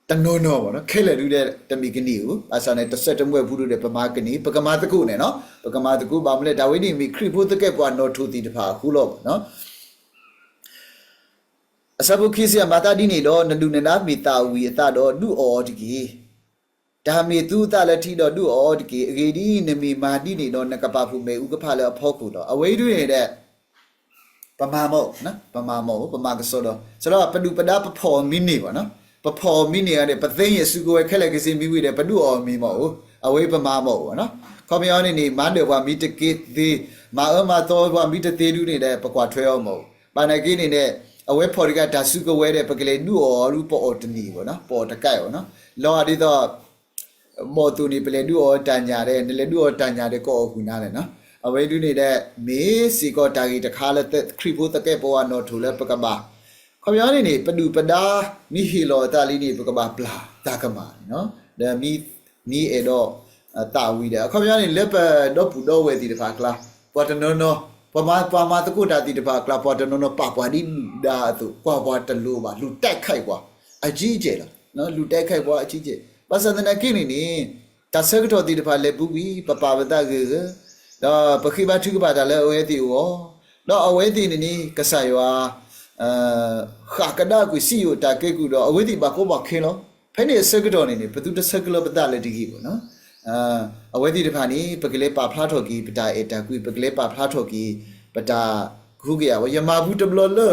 တနီၤနီၤဘၣ်နီၤ, ခဲလၢာ်ဒုဒီးတမ့ၢ်ကန့ၢ်ဧိၤ, ဘၣ်ဆၣ်န့ၣ် တစဲးတမှဲၤပူၤဒုဒီး ပမၤကန့ၢ်, ပကမၤသကိးန့ၣ်နီၤ, ပကမၤသကိး, ဘၣ်မနုၤလဲၣ် တၢ်ဝဲန့ၣ်မ့ၢ်ခရံာ်ဖိသကဲးပဝးနီၣ်ထိၣ်သ့ၣ်တဖၣ်အဃိလီၤဘၣ်နီၤ. အဆၢဖိခံဆံ, မၤသးဒ်န့ၣ်ဒီး နဒုၣ်နဒါမ့ၢ်သၣ်ဝံၤအသးဒီး ဒုးအီၣ်အီၤတက့ၢ်. တၢ်မ့ၢ်သူအသးလၢထံဒီး ဒုးအီၣ်အီၤတက့ၢ်. အဂ့ၢ်ဒ်အံၤ, နမ့ၢ်မၤဒ်န့ၣ်ဒီး နကပာ်ဖှိၣ်မ့ၣ်အူကဖၣ်လၢအဖီခိၣ်လီၤ. အဝဲအံၤဒုန့ၣ်ဒီး ပမၤမီၣ်, ပမၤမီၣ်ဧိၤ, ပမၤကစီဒီ, စးထီၣ်ပဒုၣ်ပဒါပဖီၣ်အီၤမ့ၢ်န့ၢ်ဘၣ်နီၤ, ပဖီၣ်အီၤမ့ၢ်န့ၢ်ဧါဒီး ပသ့ၣ်ညါစုကဝဲၤခဲလၢာ်ခဲဆ့မ့ၢ်ဝံၤဒီး ပဒုးအီၣ်အီၤမ့ၢ်မီၣ်ဧိၤ, အဝဲပမၤမီၣ်ဧိၤဘၣ်နီၤ. ခီပညီန့ၣ်န့ၣ် မၤဒၢၣ်ပှၤမ့ၢ်တက့ၤသ့, မၤအၢမၤသီပှၤမ့ၢ်တသ့ဒုန့ၣ်ဒီး ပကွၢ်ထွဲအီၤမီၣ်ဧိၤ, ဘၣ်နာ်က့န့ၣ်ဒီး အဝဲဖီၣ်တဂၤတၢ်စုကဝဲၤဒီး ပကလဲၤဒုးအီၣ်အီၤဒု ပအီၣ်တန့ၢ်ဘၣ်နီၤ, ပအီၣ်တကဲဘၣ်နီၤ, လီၤဒ်သိး ဘီၣ်သိၣ်န့ၣ် ပလဲၤဒုးအီၣ်တၢ်ညၣ်ဒီး နလဲၤဒုးအီၣ်တၢ်ညၣ်ဒီး ကအီၣ်ဃုာ်နၤလဲၣ်နီၤ. အဝဲဒုန့ၣ်ဒီး မ့ၢ်စ့ၢ်ကီးတၢ်ဂ့ၢ်တခါလၢ ခရံာ်ဖိသကဲးပဝးနီၣ်ထိၣ်လၢပကဘၣ်, ခီပညီန့ၣ်န့ၣ် ပဒုၣ်ပဒါမ့ၢ်ဟ့ၣ်လီၤအသးလံန့ၣ် ပကဘၣ်ပျၢ်တၢ်ကမၣ်န့ၣ်နီၤ, ဒီးမ့ၢ်, မ့ၢ်အဲၣ်ဒိး သးဝံၤဒီး အခီပညီန့ၣ် လၢပဒီပုၢ်ဒီဝဲၢ်သ့ၣ်တဖၣ်အကျါ ပှၤတနီၤနီၤ, ပှၤမၤ, ပှၤမၤသကိးတၢ်သ့ၣ်တဖၣ်အကျါ ပှၤတနီၤနီၤပာ်ပှၤဒ်ဒုၣ်ဒါအသိး ကွၢ်ပှၤတလိၤဘၣ်, လူၤတဲးခဲး ပှၤအကံကဲးလီၤ, လူၤတဲးခဲး ပှၤအကံကဲး, ဘၣ်ဆၣ်သနာ်က့န့ၣ်န့ၣ် တၢ်ဆၢကတီၢ်သ့ၣ်တဖၣ်လဲၤပူၤကွံာ် ပပာ်ပသးဂ့ၤဂ့ၤ, ဒီးပဃ့ဘါထုကဖၣ်တၢ်လၢအဝဲသ့ၣ်အဂီၢ်, ဒီးအဝဲသ့ၣ်န့ၣ်န့ၣ် ကစၢ်ယွၤ ဃၣ်ကဒါကွံာ်စံယိၣ်တၢ်ကဲကုၢ်ဒီး အဝဲသ့ၣ်ဘၣ်ကီဘၣ်ခဲလီၤ. ဖဲန့ၣ်အဆၢကတီၢ်န့ၣ်န့ၣ် ပသုတဆၢကလီၤပသးလၢတဂ့ၤဘၣ်နီၤ. အဝဲသ့ၣ်တဖၣ်န့ၣ် ပကလဲၤပာ်ဖျါထီၣ်က့ၤ ပတၢ်အဲၣ်တၢ်ကွံ, ပကလဲၤပာ်ဖျါထီၣ်က့ၤ ပတၢ်ကဟုကယာ်ဝဲ, ယမၤဘူးတဘျီလၢ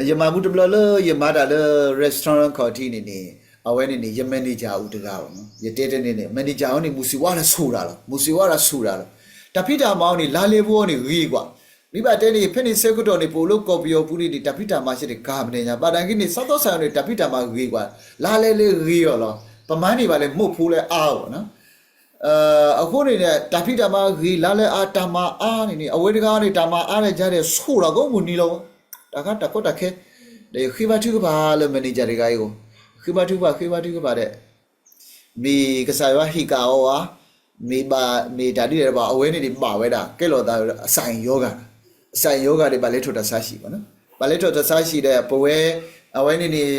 ယမၤဘူးတဘျီလၢ ယမၤတၢ်လၢ restaurant ခီၣ်ထံးန့ၣ်န့ၣ် အဝဲန့ၣ်န့ၣ် ယ manager အိၣ်တဂၤဘၣ်နီၤ. ယတဲတန့ၣ်န့ၣ် manager အီၤန့ၣ် မုၢ်စံးဝါဒီးဆိၣ်တၢ်လီၤ, မုၢ်စံးဝါဒီးဆိၣ်တၢ်လီၤ. တၢ်ဖံးတၢ်မၤအီၤန့ၣ် လါလဲဖိအီၤန့ၣ်ဂ့ၤကွၢ်. မ့ၢ်ဘၣ်တဲန့ၣ် ဖဲန့ၣ်ဆၢကတီၢ်န့ၣ် ပအိၣ်လၢကီၢ်ပယီၤပူၤန့ၣ်န့ၣ် တၢ်ဖံးတၢ်မၤဆဲးန့ၣ် ကၤမနံၤညါ, ဘၣ်တၢ်က့န့ၣ် စးသီစးအီၤန့ၣ် တၢ်ဖံးတၢ်မၤဂ့ၤကွၢ်, လါလဲလၢဂ့ၤအီၤလီၤ. ပမၤန့ၢ်ဘၣ်လၢ မိၢ်ဖိလၢအါအီၤဘၣ်နီၤ. အဃိန့ၣ်ဒီး တၢ်ဖံးတၢ်မၤဂ့ၤ လါလဲအါ တၢ်မၤအါန့ၣ်န့ၣ် အဝဲတဂၤန့ၣ် တၢ်မၤအါဒီးယၤဒီး ဆိၣ်တၢ်ကိးမုၢ်နံၤလီၤ. တၢ်ခါတၢ်ကီတၢ်ခဲ ဒီးယဃ့ဘါထုကဖၣ်လၢ manager တဂၤအံၤအဂီၢ်, ဃ့ဘါထုကဖၣ် ဃ့ဘါထုကဖၣ်ဒီး မ့ၢ်ကစၢ်ယွၤဟ့ၣ်ကၣ်အီၤဧါ, မ့ၢ်ဘၣ်, မ့ၢ်တၢ်ဒ်လဲၣ်တဘၣ်, အဝဲန့ၣ်န့ၣ်ဘၣ်ဝဲဒၣ် ကဲလီၤသးအစၣ်အံၤယီဂၤ, အစၣ်အံၤယီဂၤဒီး ဘၣ်လဲၤထီၣ်တၢ်ဆါဟံၣ်ဘၣ်နီၤ. ဘၣ်လဲၤထီၣ်တၢ်ဆါဟံၣ်ဒီး ပဝဲ အဝဲန့ၣ်န့ၣ်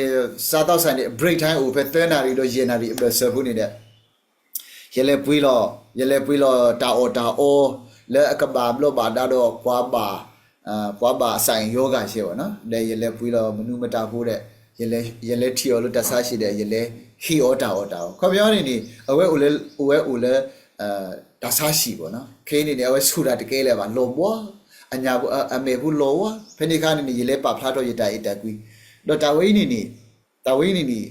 စးသီစးန့ၣ် break time အိၣ်ဖဲသၢနၣ်ရံၣ်ဒီးယဲၢ်နၣ်ရံၣ်အဘၢၣ်စၢၤဖိန့ၣ်ဒီး ယလဲၤပှ့ၤလီၤ, ယလဲၤပှ့ၤလီၤတၢ်အီၣ်တၢ်အီ လၢအကဘၣ်ဘျီးဘၣ်ဒါဒီးပှၤဘၣ်, ပှၤဘၣ်စးအ့ၣ်ယီဂာ်ဆဲးဘၣ်နီၤ, ဒီးယလဲၤပှ့ၤလီၤမနုၤမတၤဖိဒီး ယလဲၤထံၣ်အီၤလၢတၢ်ဆါဟံၣ်ဒီး ယလဲၤဟ့ၣ်အီၤတၢ်အီၣ်တၢ်အီ, ခီပညီန့ၣ်န့ၣ် အဝဲအိၣ်လၢ, အဝဲအိၣ်လၢ တၢ်ဆါဟံၣ်ဘၣ်နီၤ, ခဲအံၤန့ၣ်န့ၣ် အဝဲဆိၣ်တၢ်တကဲလၢၤဘၣ်, လီၤဘှါ, အညၣ်ဖိ, အမဲာ်ဖိလီၤဝါ, ဖဲန့ၣ်အခါန့ၣ်န့ၣ် ယလဲၤပာ်ဖျါထီၣ်ယတၢ်အဲၣ်တၢ်ကွံ, ဒီးတၢ်ဝဲအံၤန့ၣ်န့ၣ်, တၢ်ဝဲအံၤန့ၣ်န့ၣ်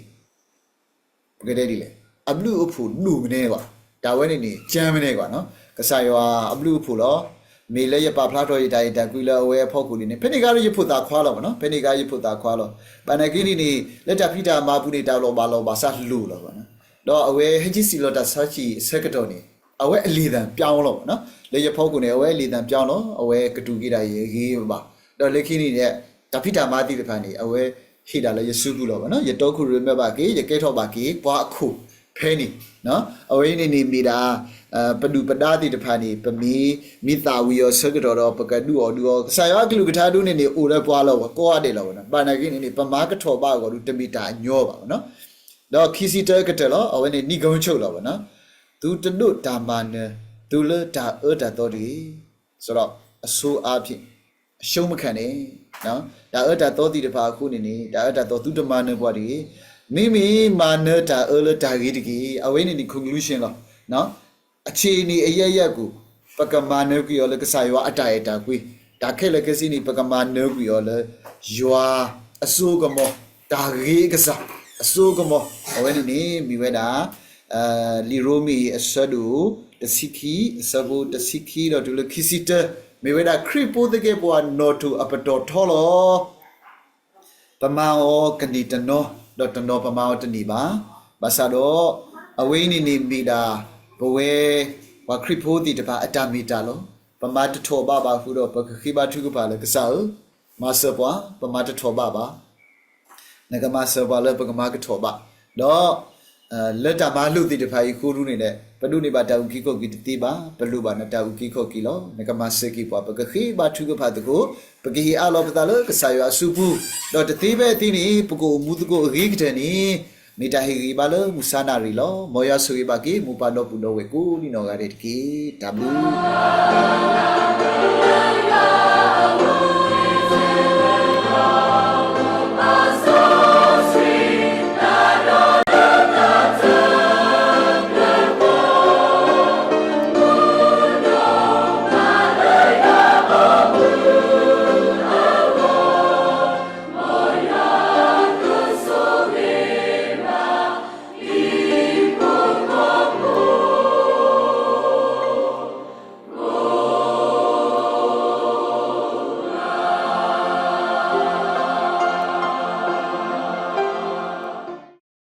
ပကတဲဒ်လဲၣ်, အဘျုးအဖှိၣ်ဒိၣ်မနုၤဘၣ်, တၢ်ဝဲန့ၣ်န့ၣ် ကၠၢမနုၤဘၣ်နီၤ, ကစၢ်ယွၤအဘျုးအဖှိၣ်လီၤ. မ့ၢ်လၢယပာ်ဖျါထီၣ်ယတၢ်အဲၣ်တၢ်ကွံလၢအဝဲအဖီခိၣ်န့ၣ်န့ၣ် ဖဲန့ၣ်အခါဒီးယဖိသၣ်ခွါလီၤဘၣ်နီၤ, ဖဲန့ၣ်အခါယဖိသၣ်ခွါလီၤ. ဘၣ်နာ်က့န့ၣ်န့ၣ် လၢတၢ်ဖံးတၢ်မၤပူၤန့ၣ် တၢ်လီၤဘၣ်လီၤဘၣ်စးလိၤလီၤဘၣ်နီၤ, ဒီးအဝဲဟဲက့ၤစံးလီၤတၢ်ဆါဟံၣ်အဆၢကတီၢ်န့ၣ် အဝဲအလံာ်သၣ်ပျီလီၤဘၣ်နီၤ, လၢယဖီခိၣ်န့ၣ် အဝဲအလံာ်သၣ်ပျီလီၤ, အဝဲကတိၤက့ၤဒၣ်ယဂ့ၤဘၣ်, ဒီးလၢခံန့ၣ် တၢ်ဖံးတၢ်မၤသ့ၣ်တဖၣ်န့ၣ် အဝဲဟ့ၣ်ဒၣ်လၢယစုပူၤလီၤဘၣ်နီၤ, ယတီခိၣ်ရိၣ်မဲဘၣ်က့ၤ, ယကဲထီၣ်ဘၣ်က့ၤ ပှၤအခိၣ်ဖဲန့ၣ်, အဝဲအံၤန့ၣ်န့ၣ်မ့ၢ်ဒၣ် ပဒုၣ်ပဒါသ့ၣ်တဖၣ်န့ၣ် ပမ့ၢ်မ့ၢ်သးဝံၤအီၤဆၢကတီၢ်ဒီး ပကဒုးအီၣ်ဒုးအီ, ကစၢ်ယွၤအကလုၢ်ကထါဒ်န့ၣ်န့ၣ် အိၣ်လၢပှၤလီၤဘၣ်, ကိးဂၤဒဲးလီၤဘၣ်နီၤ, ဘၣ်နာ်က့န့ၣ်န့ၣ် ပမၤကထီၣ်ဘးအဂီၢ်ဒီး တမ့ၢ်တၢ်အညီဘၣ်နီၤ, ဒီးခံဆံတၢကတၢၢ်လီၤ, အဝဲန့ၣ် နိဂုံးချုပ်လီၤဘၣ်နီၤ, သုတဒိးတၢ်မၤနၢၤ, သုလၢတၢ်အၢတၢ်သီတဂ့ၤ, ဆိုတော့အဆိုအားဖြင့် အရှုံးမခံနဲ့, တၢ်အၢတၢ်သီသ့ၣ်တဖၣ်အဃိန့ၣ်န့ၣ် တၢ်အၢတၢ်သီသုတမၤနၢၤပှၤတဂ့ၤ, မ့မ့ၢ်မၤနၢၤတၢ်အၢလၢတၢ်ဂ့ၤတက့ၢ်, အဝဲန့ၣ်န့ၣ် conclusion လီၤ. အဆ့ၣ်န့ၣ်အယဲၢ်ယဲၢ်ကိၣ် ပကမၤနၢၤကွံာ်အီၤလၢကစၢ်ယွၤအတၢ်အဲၣ်တၢ်ကွံ, တၢ်ခဲလၢာ်ခဲဆ့န့ၣ် ပကမၤနၢၤကွံာ်အီၤလၢ ယွၤအစိကမီၤ, တၢ်ဂ့ၤအကစၢ်အစိကမီၤ, အဝဲန့ၣ်န့ၣ် မ့ၢ်ဝဲဒၣ် လံာ်ရိမ့ၤအဆၢဒိၣ်တဆံခံ, အဆၢဖိတဆံခံဒီးတုၤလၢခံဆံတၢ, မ့ၢ်ဝဲဒၣ်ခရံာ်ဖိသကဲးပဝးနီၣ်ထိၣ်အပတီၢ်ထီလီၤ. ပမၤအီၤကန့ၢ်တနီၤ, ဒီးတနီၤပမၤအီၤတန့ၢ်ဘၣ်. ဘၣ်ဆၣ်ဒီး အဝဲအံၤန့ၣ်န့ၣ်မ့ၢ်ဒၣ် ပဝဲ ပှၤခရံာ်ဖိသ့ၣ်တဖၣ်အတၢ်မ့ၢ်တၢ်လီၤ. ပမၤတထီၣ်ဘးဘၣ်အဃိဒီး ပကဃ့ဘါထုကဖၣ်လၢကစၢ်ဧၢ, မၤစၢၤပှၤ, ပမၤတထီၣ်ဘးဘၣ် နကမၤစၢၤပှၤလၢပကမၤကထီၣ်ဘး, ဒီး လၢတၢ်မၤလိာ်သ့ၣ်တဖၣ်အံၤအဃိဒ်န့ၣ်ဒီး ပဒိးန့ၢ်ဘၣ်တၢ်အုၣ်က့ၤခီၣ်က့ၤတသ့ဘၣ်, ပလိၣ်ဘၣ်နတၢ်အုၣ်က့ၤခီၣ်က့ၤလီၤ. နကမၤစၢၤက့ၤပှၤ, ပကဃ့ဘါထုကဖၣ်သကိး, ပကဟ့ၣ်အါလီၤပသးလၢကစၢ်ယွၤအစုပူၤ, ဒီးတသ့ဖဲအသ့န့ၣ် ပကအိၣ်မူသကိးအဂ့ၤကတၢၢ်န့ၣ် မ့ၢ်တၢ်ဟ့ၣ်ဂံၢ်ဘါလၢမုၢ်ဆါနၣ်ရံၣ်လီၤ. မ်ယွၤဆိၣ်ဂ့ၤဘၣ်က့ၤ မိၢ်ပၢ်ဒီပုၢ်ဒီဝဲၢ်ကိးဒံနီၢ်ဂၤဒဲးတက့ၢ်. တၢ်ဘျုး